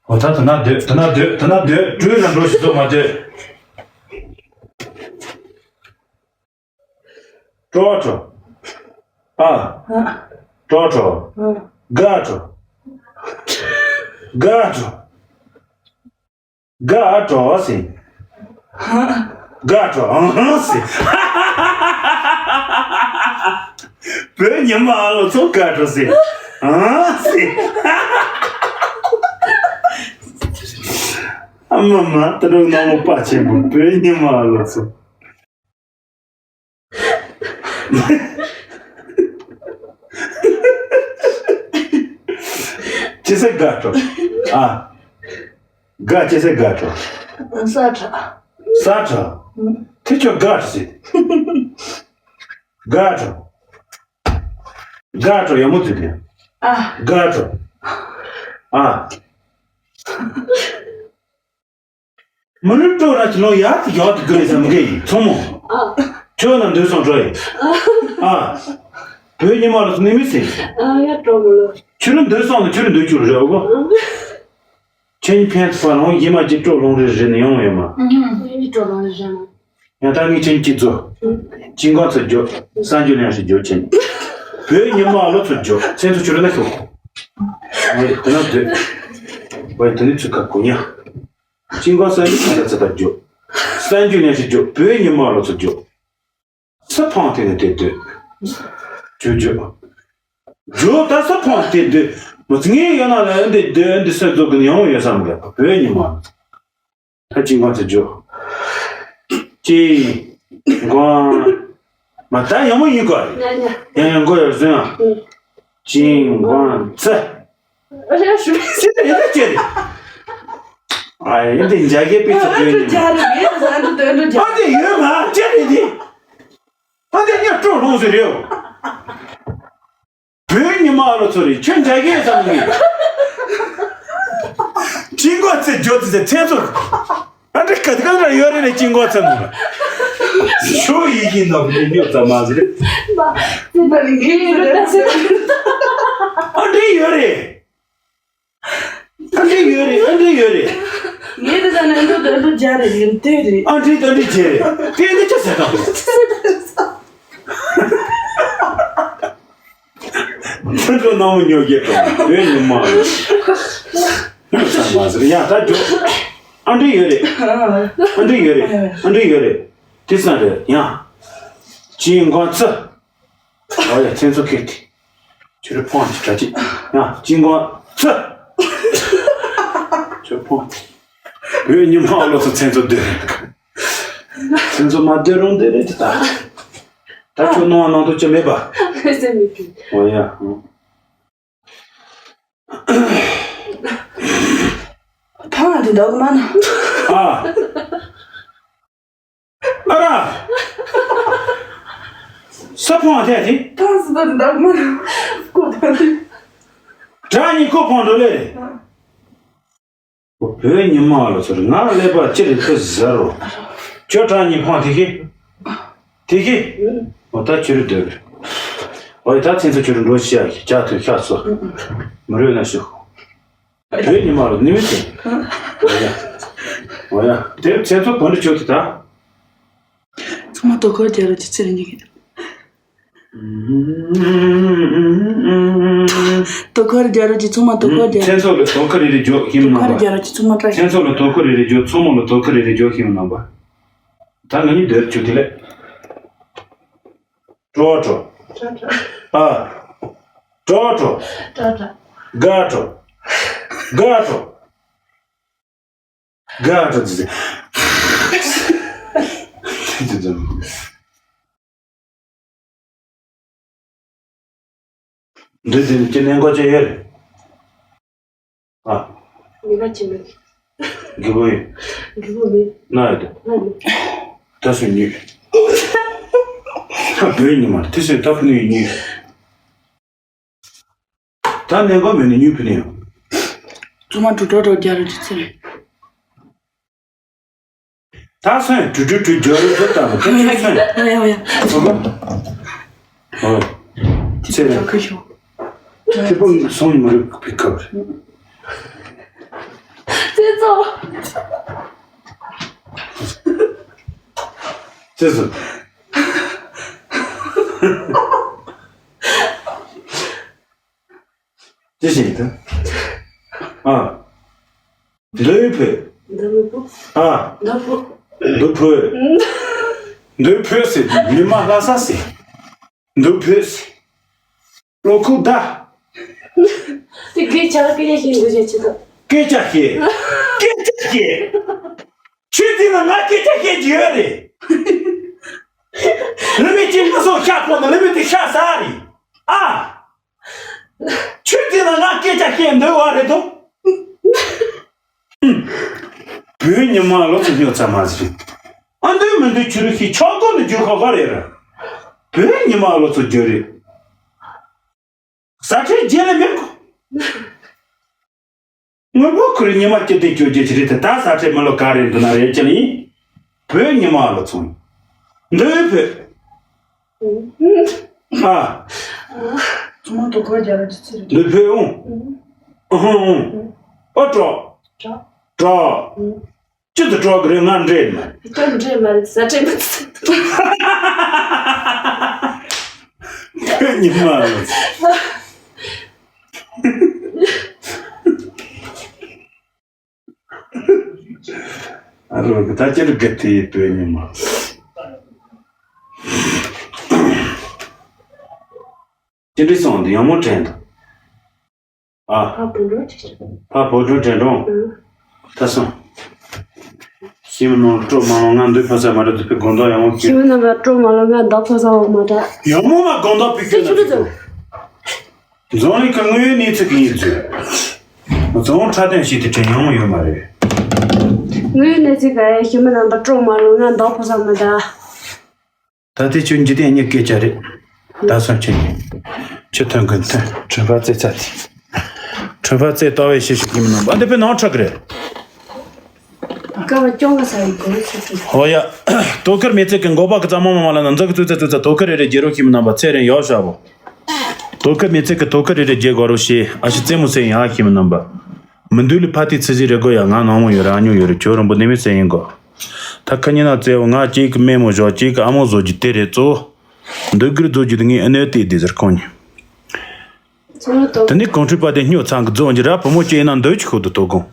འོ་ད་དེ་ན་སྡོད་དེ་ན་སྡོད་དེ་ན་སྡོད་གྲུ་ར་འགྲོ་ཞིག་བཟོ་མ་སྡོད། ཀྲོ་ཀྲོ། ཨ། ཀྲོ་ཀྲོ། དགའ་ཀྲོ། དགའ་ཀྲོ། དགའ་ཀྲོ་སི། དགའ་ཀྲོ་ཨང་སི། བོད་ཉི་མ་ཨ་ལོ་ཚོ་དགའ་ཀྲོ་སི། ཨང་སི། ཨ་མ་མ་ད་རུང་ནང་མོ་པ་ཆེན་པོ་བོད་ཉི་མ་ཨ་ལོ་ཚོ། ཅི་ཟེར་དགའ་སྤྲོ། ཨ། དགའ་ཅི་ཟེར་དགའ་སྤྲོ། ས་ཁྲ། ས་ཁྲ། དེ་ཁྱོད་དགའ་སྤྲོ་ཟེར། དགའ་སྤྲོ། དགའ་སྤྲོ་ཡག་མོ་ཟེར་དེ། ཨ། དགའ་སྤྲོ། ཨ། མི་ལུས་སྤྲོ་ར་ཅི་ལོ་ཡག་ཏུ་ཡག་ཏུ་དགོས་བསམ་གི་ཡིན་ཚོ་མོ། ཨ། ཁྱོད་ན་འདོད་སོང་སྤྲོ་ཡིན། ཨ། བོད་ཉི་མ་ལ་ནི་མི་སྲིད། ཨ་ཡ་སྤྲོ་མོ་ལོ། ཁྱོད་ལ་འདོད་སོང་ལ་ཁྱོད་ལ་འདོད་རྒྱུ་རེད་བོ། ཨ། ཁྱེད་ཕན་ཚུན་པ་ལོང་ཡིན་མ་ཅི་སྤྲོ་ལོང་རེ་རེ་ནི་ཡོང་ཡོད་མ། ཨ་ཡ་སྤྲོ་ལོང་རེ་རེ་ན། ཡང་ད་ངས་ཁྱེད་ཀྱི་རྫོ། ཅིང་ཀང་ཚུ་རྒྱོ། སང་རྒྱུ་ལན་ཞིག་རྒྱོ་ཁྱེད། བོད་ཉི་མ་ལོ་ཚུ་རྒྱོ། ཚན་ཚུ་ཆུ་རུ་ན་ཤོག་ཨོ་ཡ་དེ་ན་སྡོད། ཨོ་ཡ་དེ་ནི་ཚུ་ཁ་གོ་ཉ། ཅིང་ཀང་སང་རྒྱུ་ཁ་ཚ་ཚ་ད་རྒྱོ། སང་རྒྱུ་ལན་ཞིག་རྒྱོ། བོད་ཉི་མ་ལོ་ཚུ་རྒྱོ། ས་ཕང་དེ་ནི་དེ་སྡོད། རྒྱོ་རྒྱོ། རྒྱོ་ད་ས་ཕང་དེ་སྡོད། མ་ཚི་ངའི་ཡོད་ན་ལ་འདི་སྡོད་འདི་སོད་རྫོགས་གི་ནི་ཡང་ཡོད་བསམ་གི་བོད་ཉི་མ། ད་ཅིང་ཀང་ཚུ་རྒྱོ། ཅིང་ཀང་། མ་ད་ཡང་མོ་ཡིན་གོ། ཡང་ཡང་གོ་ཡར་སོང་ཡང་། ཅིང་ཀང་ཚུ། ཨ་ཡ་ཤུ་མི་སི་ཏེ་ཡ་ཅེ་རེ། ཨ་ཡ་འདི་འཇའ་གི་པི་ཚུ་ཨ་ཡོད་ནི། ཨ་འདི་ཡོད་མ་ཅེ་རེ་འདི། ཨ་འདི་ཉ་སྤྲོ་ལོང་ཟེར་རེད། བོད་ཉི་མ་ཨ་ལོ་ཚོ་རེད་ཁྱོད་འདྲ་གི་བསམ་གི། ཅིང་ཀང་ཚུ་རྒྱོ་ཚུ་ཚེ་ཚོ། ཨ་འདྲ་ག་དེ་ག་འདྲ་ཡོད་རེད་ལས་ཅིང་ཀང་ཚུ་ནང་ལ། ཤོ་ཡི་གི་ནོ་གི་ཉོ་ཙམ་མ་ཟེར། ཨ་འདྲ་ཡོད་རེད། ཡོད་རེད། ངས་དེ་ལྟར་ནས་འགྲོ་འགྲོ་རྒྱ་རེད་ཡིན་དེ་རེད། ཨ་འདྲི་ད་འདྲི་བྱེད་རེད། དེ་འདི་ཅི་ཟེར་དང་། ཁྱོད་ཚོ་ནང་མི་ཉོ་རྒྱུ་དང་བོད་ཉི་མ་ཡོད། ས་མ་ཟེར་ཡ་ད་འགྲོ། ཨ་འདྲི་ཡོད་རེད། ཨ་འདྲི་ཡོད་རེད། ཨ་འདྲི་ཡོད་རེད། དེ་ས་རེད་ཡ། ཅིང་གོང་ཚུ། ཨོ་ཡ་མཚན་ཚོ་ཁེགས་ཏེ། ཁྱོད་རེ་ཕོན་གྱི་གྲ་ཅིག་ཡ་ཅིང་གོང་ཚུ། ཁྱོད་ཕོན། བོད་ཉི་མ་ཨ་ལོ་ཚོ་མཚན་ཚོ་སྡོད། མཚན་ཚོ་མ་སྡོད་རུང་སྡོད་རེད་ད། ད་ཁྱོད་སྣང་བ་སྣང་དོ་ཅི་མེད་པ། ཁ་ཟས་མི་དགོས། ཨོ་ཡ། ཐང་ལ་དེ་འདྲ་གི་མ་ན། ཨ། ཨ་ར། ས་ཕོང་ཐད་དེ། ཐང་སི་ད་དེ་འདྲ་གི་མ་ན། ཀོ་ཐང་དེ། དྲ་གཉིས་ཀོ་ཕོང་འགྲོ་ལེ་རེད། བོད་ཉི་མ་ལ་ཚོར་ང་ཀླད་པ་ཅི་རེད་ཁོ་ཟེར་རོ། ཁྱོད་དྲ་གཉིས་ཕོང་དེ་གི་དེ་གི་འོ་ད་ཁྱོད་རེ་སྡོད་རེད། འོ་ད་མཚན་ཚོ་ཁྱོད་རེ་འགྲོ་ཤི་ཡ་གི་ཇ་ཐོས་ཤ་ཚོ་མི་རོད་ན་ཤོག་བོད་ཉི་མ་ལ་ནི་མི་ཚེ། འོ་ཡ། འོ་ཡ། དེར་མཚན་ཚོ་གོན་རེ་ཁྱོད་དེ་ད། ཚང་མ་དོ་ཁུར་རྒྱག་རོགས་ཀྱི་ཚེ་རིང་གི་དོ་ཁུར་རྒྱག་རོགས་ཀྱི་ཚང་མ་དོ་ཁུར་རྒྱག་མཚན་ཚོགས་ལ་དོ་ཁུར་རེ་རེ་རྒྱོག་ཁྱིམ་དོ་ནང་ཁུར་པ། རྒྱག་རོགས་ཀྱི་ཚང་མ་བཀྲ་མཚན་ཚོགས་ལ་དོ་ཁུར་རེ་རེ་རྒྱོག་མཚོ་མོ་ལ་དོ་ཁུར་རེ་རེ་རྒྱོག་ཁྱིམ་ནང་པ། ད་ང་གཉིས་སྡོད་ཆུ་དེ་ལས། ཀྲོ་ཀྲོ། ཨ། ཀྲོ་ཀྲོ། དགའ་ཀྲོ། དགའ་ཀྲོ། དགའ་ཀྲོ་ཟེར། འདི་འདི་ནི་ཅི་ནས་འགོ་ཅི་ཡོད་རེད། ཨ། ནི་མ་ཅི་མེད། གི་བོ་ཡིན། གི་བོ་མེད། ན་ཡོད་དོ། ན་མེད། ད་སུ་ཉོས། ད་བོད་ཉི་མ་དེ་སུ་ད་ཕུ་ནུ་ཡིན་ཉོས། ད་ནས་འགོ་མེད་ནི་ཉོས་ཕུ་ནི་ཡང་། ཚང་མ་འགྲོ་འགྲོ་འགྲོ་རྒྱ་རུ་ཅི་ཚེ་རེད། ད་སོན་དྲུ་དྲུ་དྲུ་འཇོ་རུ་འཇོ་ལྟ་བུ་དེ་ཚོ་སོན། ཨ་ཡ་ཨ་ཡ། ཨོ། ཨོ། ཚེ་རིང་། ཁུ་ཤོ། ཁྱེད་པོ་སོང་མི་རུ་པི་ཁབ། ཚེ་ཚོ། ཚེ་ཚོ། ཅི་ཞིག་ད། ཨ། འདོད་བོད། འདོད་བོད། ཨ། འདོད་བོད། འདོད་བོད། འདོད་བོད་ཟེར་མི་མ་ལྷ་ས་ཟེར། འདོད་བོད་ཟེར། བློ་ཁུག་ད། དེ་སྐད་ཆ་སྐད་ཆ་ཤེས་འདོད་ཆ་ཆི་ད། སྐད་ཆ་ཤེས། སྐད་ཆ་ཤེས། ཆུ་དེ་ལ་ང་སྐད་ཆ་ཤེས་ཀྱི་ཡོད་རེད། ལི་མི་གཅིག་ང་སོགས་ཤ་ཕོག་ན་ལི་མི་དེ་ཤ་ཟ་རེད། ཨ། ཆུ་དེ་ལ་ང་སྐད་ཆ་བཤད་འདོད་བ་རེད་དོ། བོད་ཉི་མ་ལོ་ཚོ་སྨྱོ་ཚ་མ་ཟིན། ཨ་འདོད་མི་འདོད་ཆུ་རུ་ཤི་ཆོག་གོ་ནི་རྒྱུ་ཁོ་ག་རེད་ར། བོད་ཉི་མ་ལོ་ཚོ་རྒྱུ་རེད། ཟ་ཁྲེལ་རྒྱལ་ལ་མེད་གོ། དངོས་པོ་ཁུར་ཉི་མ་སྐྱིད་དེ་སྐྱོ་རྒྱུ་ཅི་རེད་དེ་ད་ཟ་ཁྲེལ་མི་ལོ་ག་རེ་འདུག་ན་རེད་ཅི་ལ་ཡིན། བོད་ཉི་མ་ལོ་ཚོང་། འདོད་བོད། ཨ། ཚང་མ་དོ་ཁུར་རྒྱག་རོགས་ཀྱི་ཚེ་རེད། འདོད་བོད་ཨུང་། ཨུང་ཨུང་། ཨོ་ཀྲོ། ཀྲོ། ཀྲོ། ཅི་ཏུ་ཀྲོ་གི་རེད་ང་འདྲེ་མ། ཀྲོ་འདྲེ་མ་རེད་ཟ་ཁྲེལ་མི་ཚེ། བོད་ཉི་མ་ལོ་ཚོང་། ཨ་རོ་གི་ད་ཅི་རུ་གི་དེ་ཡི་བོད་ཉི་མ། ཅི་འདྲི་སོང་འདི་ཡང་མོ་དྲན་དང་། ཨ། ཕ་བོད་འགྲོ་དྲན་དྲོང་། ད་སོང་། ཤི་མི་ནོར་སྤྲོ་མ་ལོང་ང་འདོད་ཕ་ས་མ་རེད་དུ་པའི་དགོང་དག་ཡང་མོ་ཤི་ཁྱོད། མི་རྣམ་པ་སྤྲོ་མ་ལོང་ང་འདོད་ཕ་ས་བ་མ་དྲ། ཡང་མོ་མ་དགོང་དག་པའི་ཁྱོད་ན་ཤི་ཁྱོད་ཚོ། རྫོང་རིང་གི་དངོས་ཡོད་གནས་ཚུལ་གྱི་ཡིན་ཚུལ། རྫོང་ཁྲ་དོན་ཞིག་དེ་དྲན་ཡོང་མོ་ཡོད་མ་རེད། དངོས་ཡོད་གནས་ཚུལ་ག་རེ་ཤི་མི་རྣམ་པ་སྤྲོ་མ་ལོང་ང་འདོད་ཕོ་བཟང་མི་གདའ། ད་ལྟའི་ཁྱོད་འཇིག་རྟེན་གཉིས་སྐད་ཆ་རེད། ད་སོང་ཁྱོད་ཉིད་ཁྱོད་ཐོན་གོན་ཐོན་ཁྲོན་པ་རྩེ་ཚ་དེ། ཁྲོན་པ་རྩེ་ལྟ་བའི་ཤེས་ཤིག་གི་མི་རྣམ་པ་ཨ་འདི་པའི་ནང་ཁྲག་གི་རེད། ཀ་བ་ཅོང་ག་ས་ཡི་གོ་ཚུལ་ཁྲིད། ཧོ་ཡ། དོ་ཁུར་མི་ཚེ་གི་མགོ་པ་གི་རྩ་མོ་མ་མ་ལ་ན་འཛག་གི་ཙུ་ཚ་ཙུ་ཚ་དོ་ཁུར་རེ་རེ་རྒྱལ་རོགས་ཤིག་མི་རྣམ་པ་ཚེ་རིང་ཡོ་ཤ་བོ། དོ་ཁུར་མི་ཚེ་གི་དོ་ཁུར་རེ་རེ་རྒྱལ་དགོ་རོ་ཤེས་ཨ་ཤི་རྩེ་མོ་སེ་ཡང་ཤིག་མི་རྣམ་པ། མི་འདུག་ལས་ཕ་དེ་ཚི་ཟི་རེ་གོ་ཡ། ང་ནང་མོ་ཡོད་ར་ཨ་ཉོ་ཡོད་ར། ཁྱོད་རང་པོ་ནི་མི་སེ་ཡིན་གོ། ད་ཁ་ཉིན་ན་བཙལ་བ་ང་གཅིག་གི་སྨན་མོ་བཞག་གཅིག་གི་ཨ་མོ་བཟོ་རྒྱུ་དེ་རེད་གཙོ། འདུག་གིར་བཟོ་རྒྱུ་དེ་ངས་ཨ་ནོས་དེ་དེ་ཟེར་ཁོང་ཉིན། དེ་ནི་གོང་ཁྲི་པ་དེ་སྨྱོ་ཚང་གི་རྫོང་གི་ར་བུ་མོ་སྐྱེས་ན་འདོད་ཅི་ཤོད་དུ་དོ་དགོང་།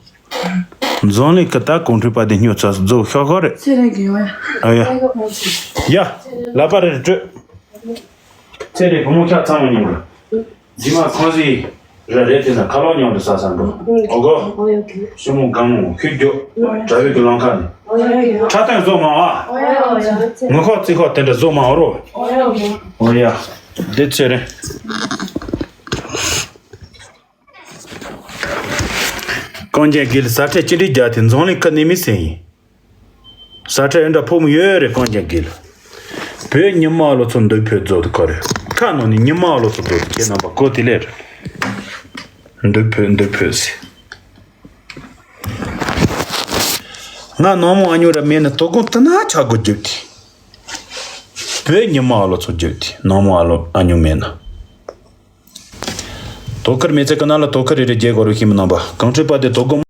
འཛོང་ལས་ཀི་ད་གོང་ཁྲི་པ་དེ་སྨྱོ་ཚ་རྫོགས་ཤོག་ཤོག་རེད། ཚེ་རིང་གི་ཡོང་ཡ། ཨ་ཡ། ཡ། ལ་པ་རེ་སྤྲོད། ཚེ་རིང་བུ་མོ་ཁྱག་ཚང་མ་ཉོ་ར། རྗེས་མ་ཁང་སི་ར་རེད་དེ་ན་ཁ་ལོ་ཉོ་འདི་ས་ས་འགྲོ། ཨོ་གོ། ཤི་མོ་གང་མོ་ཁྱོད་རྒྱོ། དྲ་བའི་གི་ལང་ཁ་ནི། ཁྲ་ཐོན་བཟོ་མ་བ། ངུ་ཁོག་རྩི་ཁོག་དེ་འདྲ་བཟོ་མ་འོ་རོ། ཨོ་ཡ། འདི་ཚེ་རིང་། གངས་ཅན་དགེ་ལ་ས་ཁྲལ་ཅི་འདྲའི་རྒྱ་དེ་འཛོང་ལས་ཁ་ནས་མི་སེ་ཡིན། ས་ཁྲལ་འདྲ་ཕོག་མི་ཡོད་རེད་གངས་ཅན་དགེ་ལ། བོད་ཉི་མ་ལོ་ཚོ་འདུག་བོད་རྫོགས་དུ་ཁ་རེད། ཁ་ནང་ནས་ཉི་མ་ལོ་ཚོ་རྫོགས་དུ་ཁྱེད་རྣམ་པ་གོ་དེ་ལས་རེད། འདུག་བོད་འདུག་བོད་ཟེར། ང་ནང་མོ་ཨ་ཉོ་ར་མེད་ན་དོ་དགོང་དུ་ན་ཆ་གོ་རྒྱབ་དེ། བོད་ཉི་མ་ཨ་ལོ་ཚོ་རྒྱབ་དེ་ནང་མོ་ཨ་ལོ་ཨ་ཉོ་མེད་ན། དོ་ཁུར་མེད་ཚེ་ཀ་ན་ལ་དོ་ཁུར་རེ་རེ་རྒྱལ་གོ་རུ་ཤིམ་ནང་པ་གང་ཁྲི་པ་དེ་དོ་དགོང་།